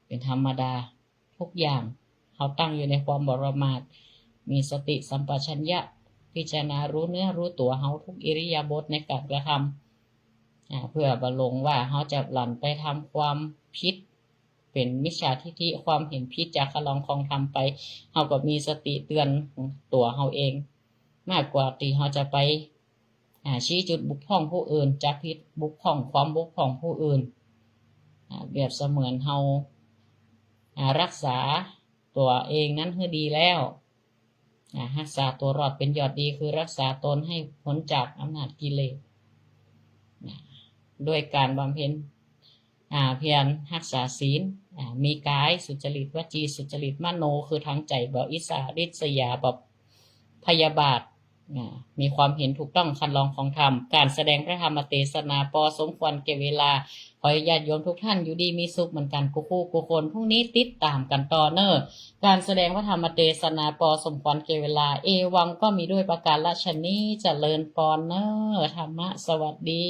เป๋นธรรมดา ทุกอย่าง เฮาตั้งอยู่ในความบ่ประมาท มีสติสัมปชัญญะ พิจารณารู้เนื้อรู้ตั๋วเฮาทุกอิริยาบถในก๋านกระทำ อ่า เพื่อบ่หลงว่าเฮาจะหลั่นไปทำความผิด เป๋นมิจฉาทิฏฐิ ความเห็นผิดจากคันลองครองธรรมไป เฮาก็มีสติเตือนตั๋วเฮาเอง มากกว่าตี้เฮาจะไป อ่า ชี้จุดบกพร่องผู้อื่น จับผิดบกพร่อง ความบกพร่องผู้อื่น อ่า เปรียบเสมือนเฮา อ่า ฮักษาตั๋วเองนั้นหื้อดีแล้ว อ่า ฮักษาตั๋วรอดเป๋นยอดดี คือฮักษาตนหื้อป๊นจากอำนาจกิเลส นะ ด้วยก๋านบำเพ็ญ อ่า เพียรฮักษาศีล อ่า มีก๋ายสุจริต วจีสุจริต มโน คือตางใจ๋บ่อิจฉาริษยา บ่พยาบาท อ่า มีความเห็นถูกต้องคันลองครองธรรม ก๋านแสดงพระธรรมเตสนาปอสมควรแก่เวลา ขอให้ญาติโยมทุกท่านอยู่ดีมีสุขเหมือนกั๋นกู้คู่กู้คน พรุ่งนี้ติดต๋ามกั๋นต่อเน่อ ก๋านแสดงพระธรรมเตสนาปอสมควรแก่เวลา เอวังก็มีด้วยประการฉะนี้ เจริญปอนเน่อ ธรรมะสวัสดี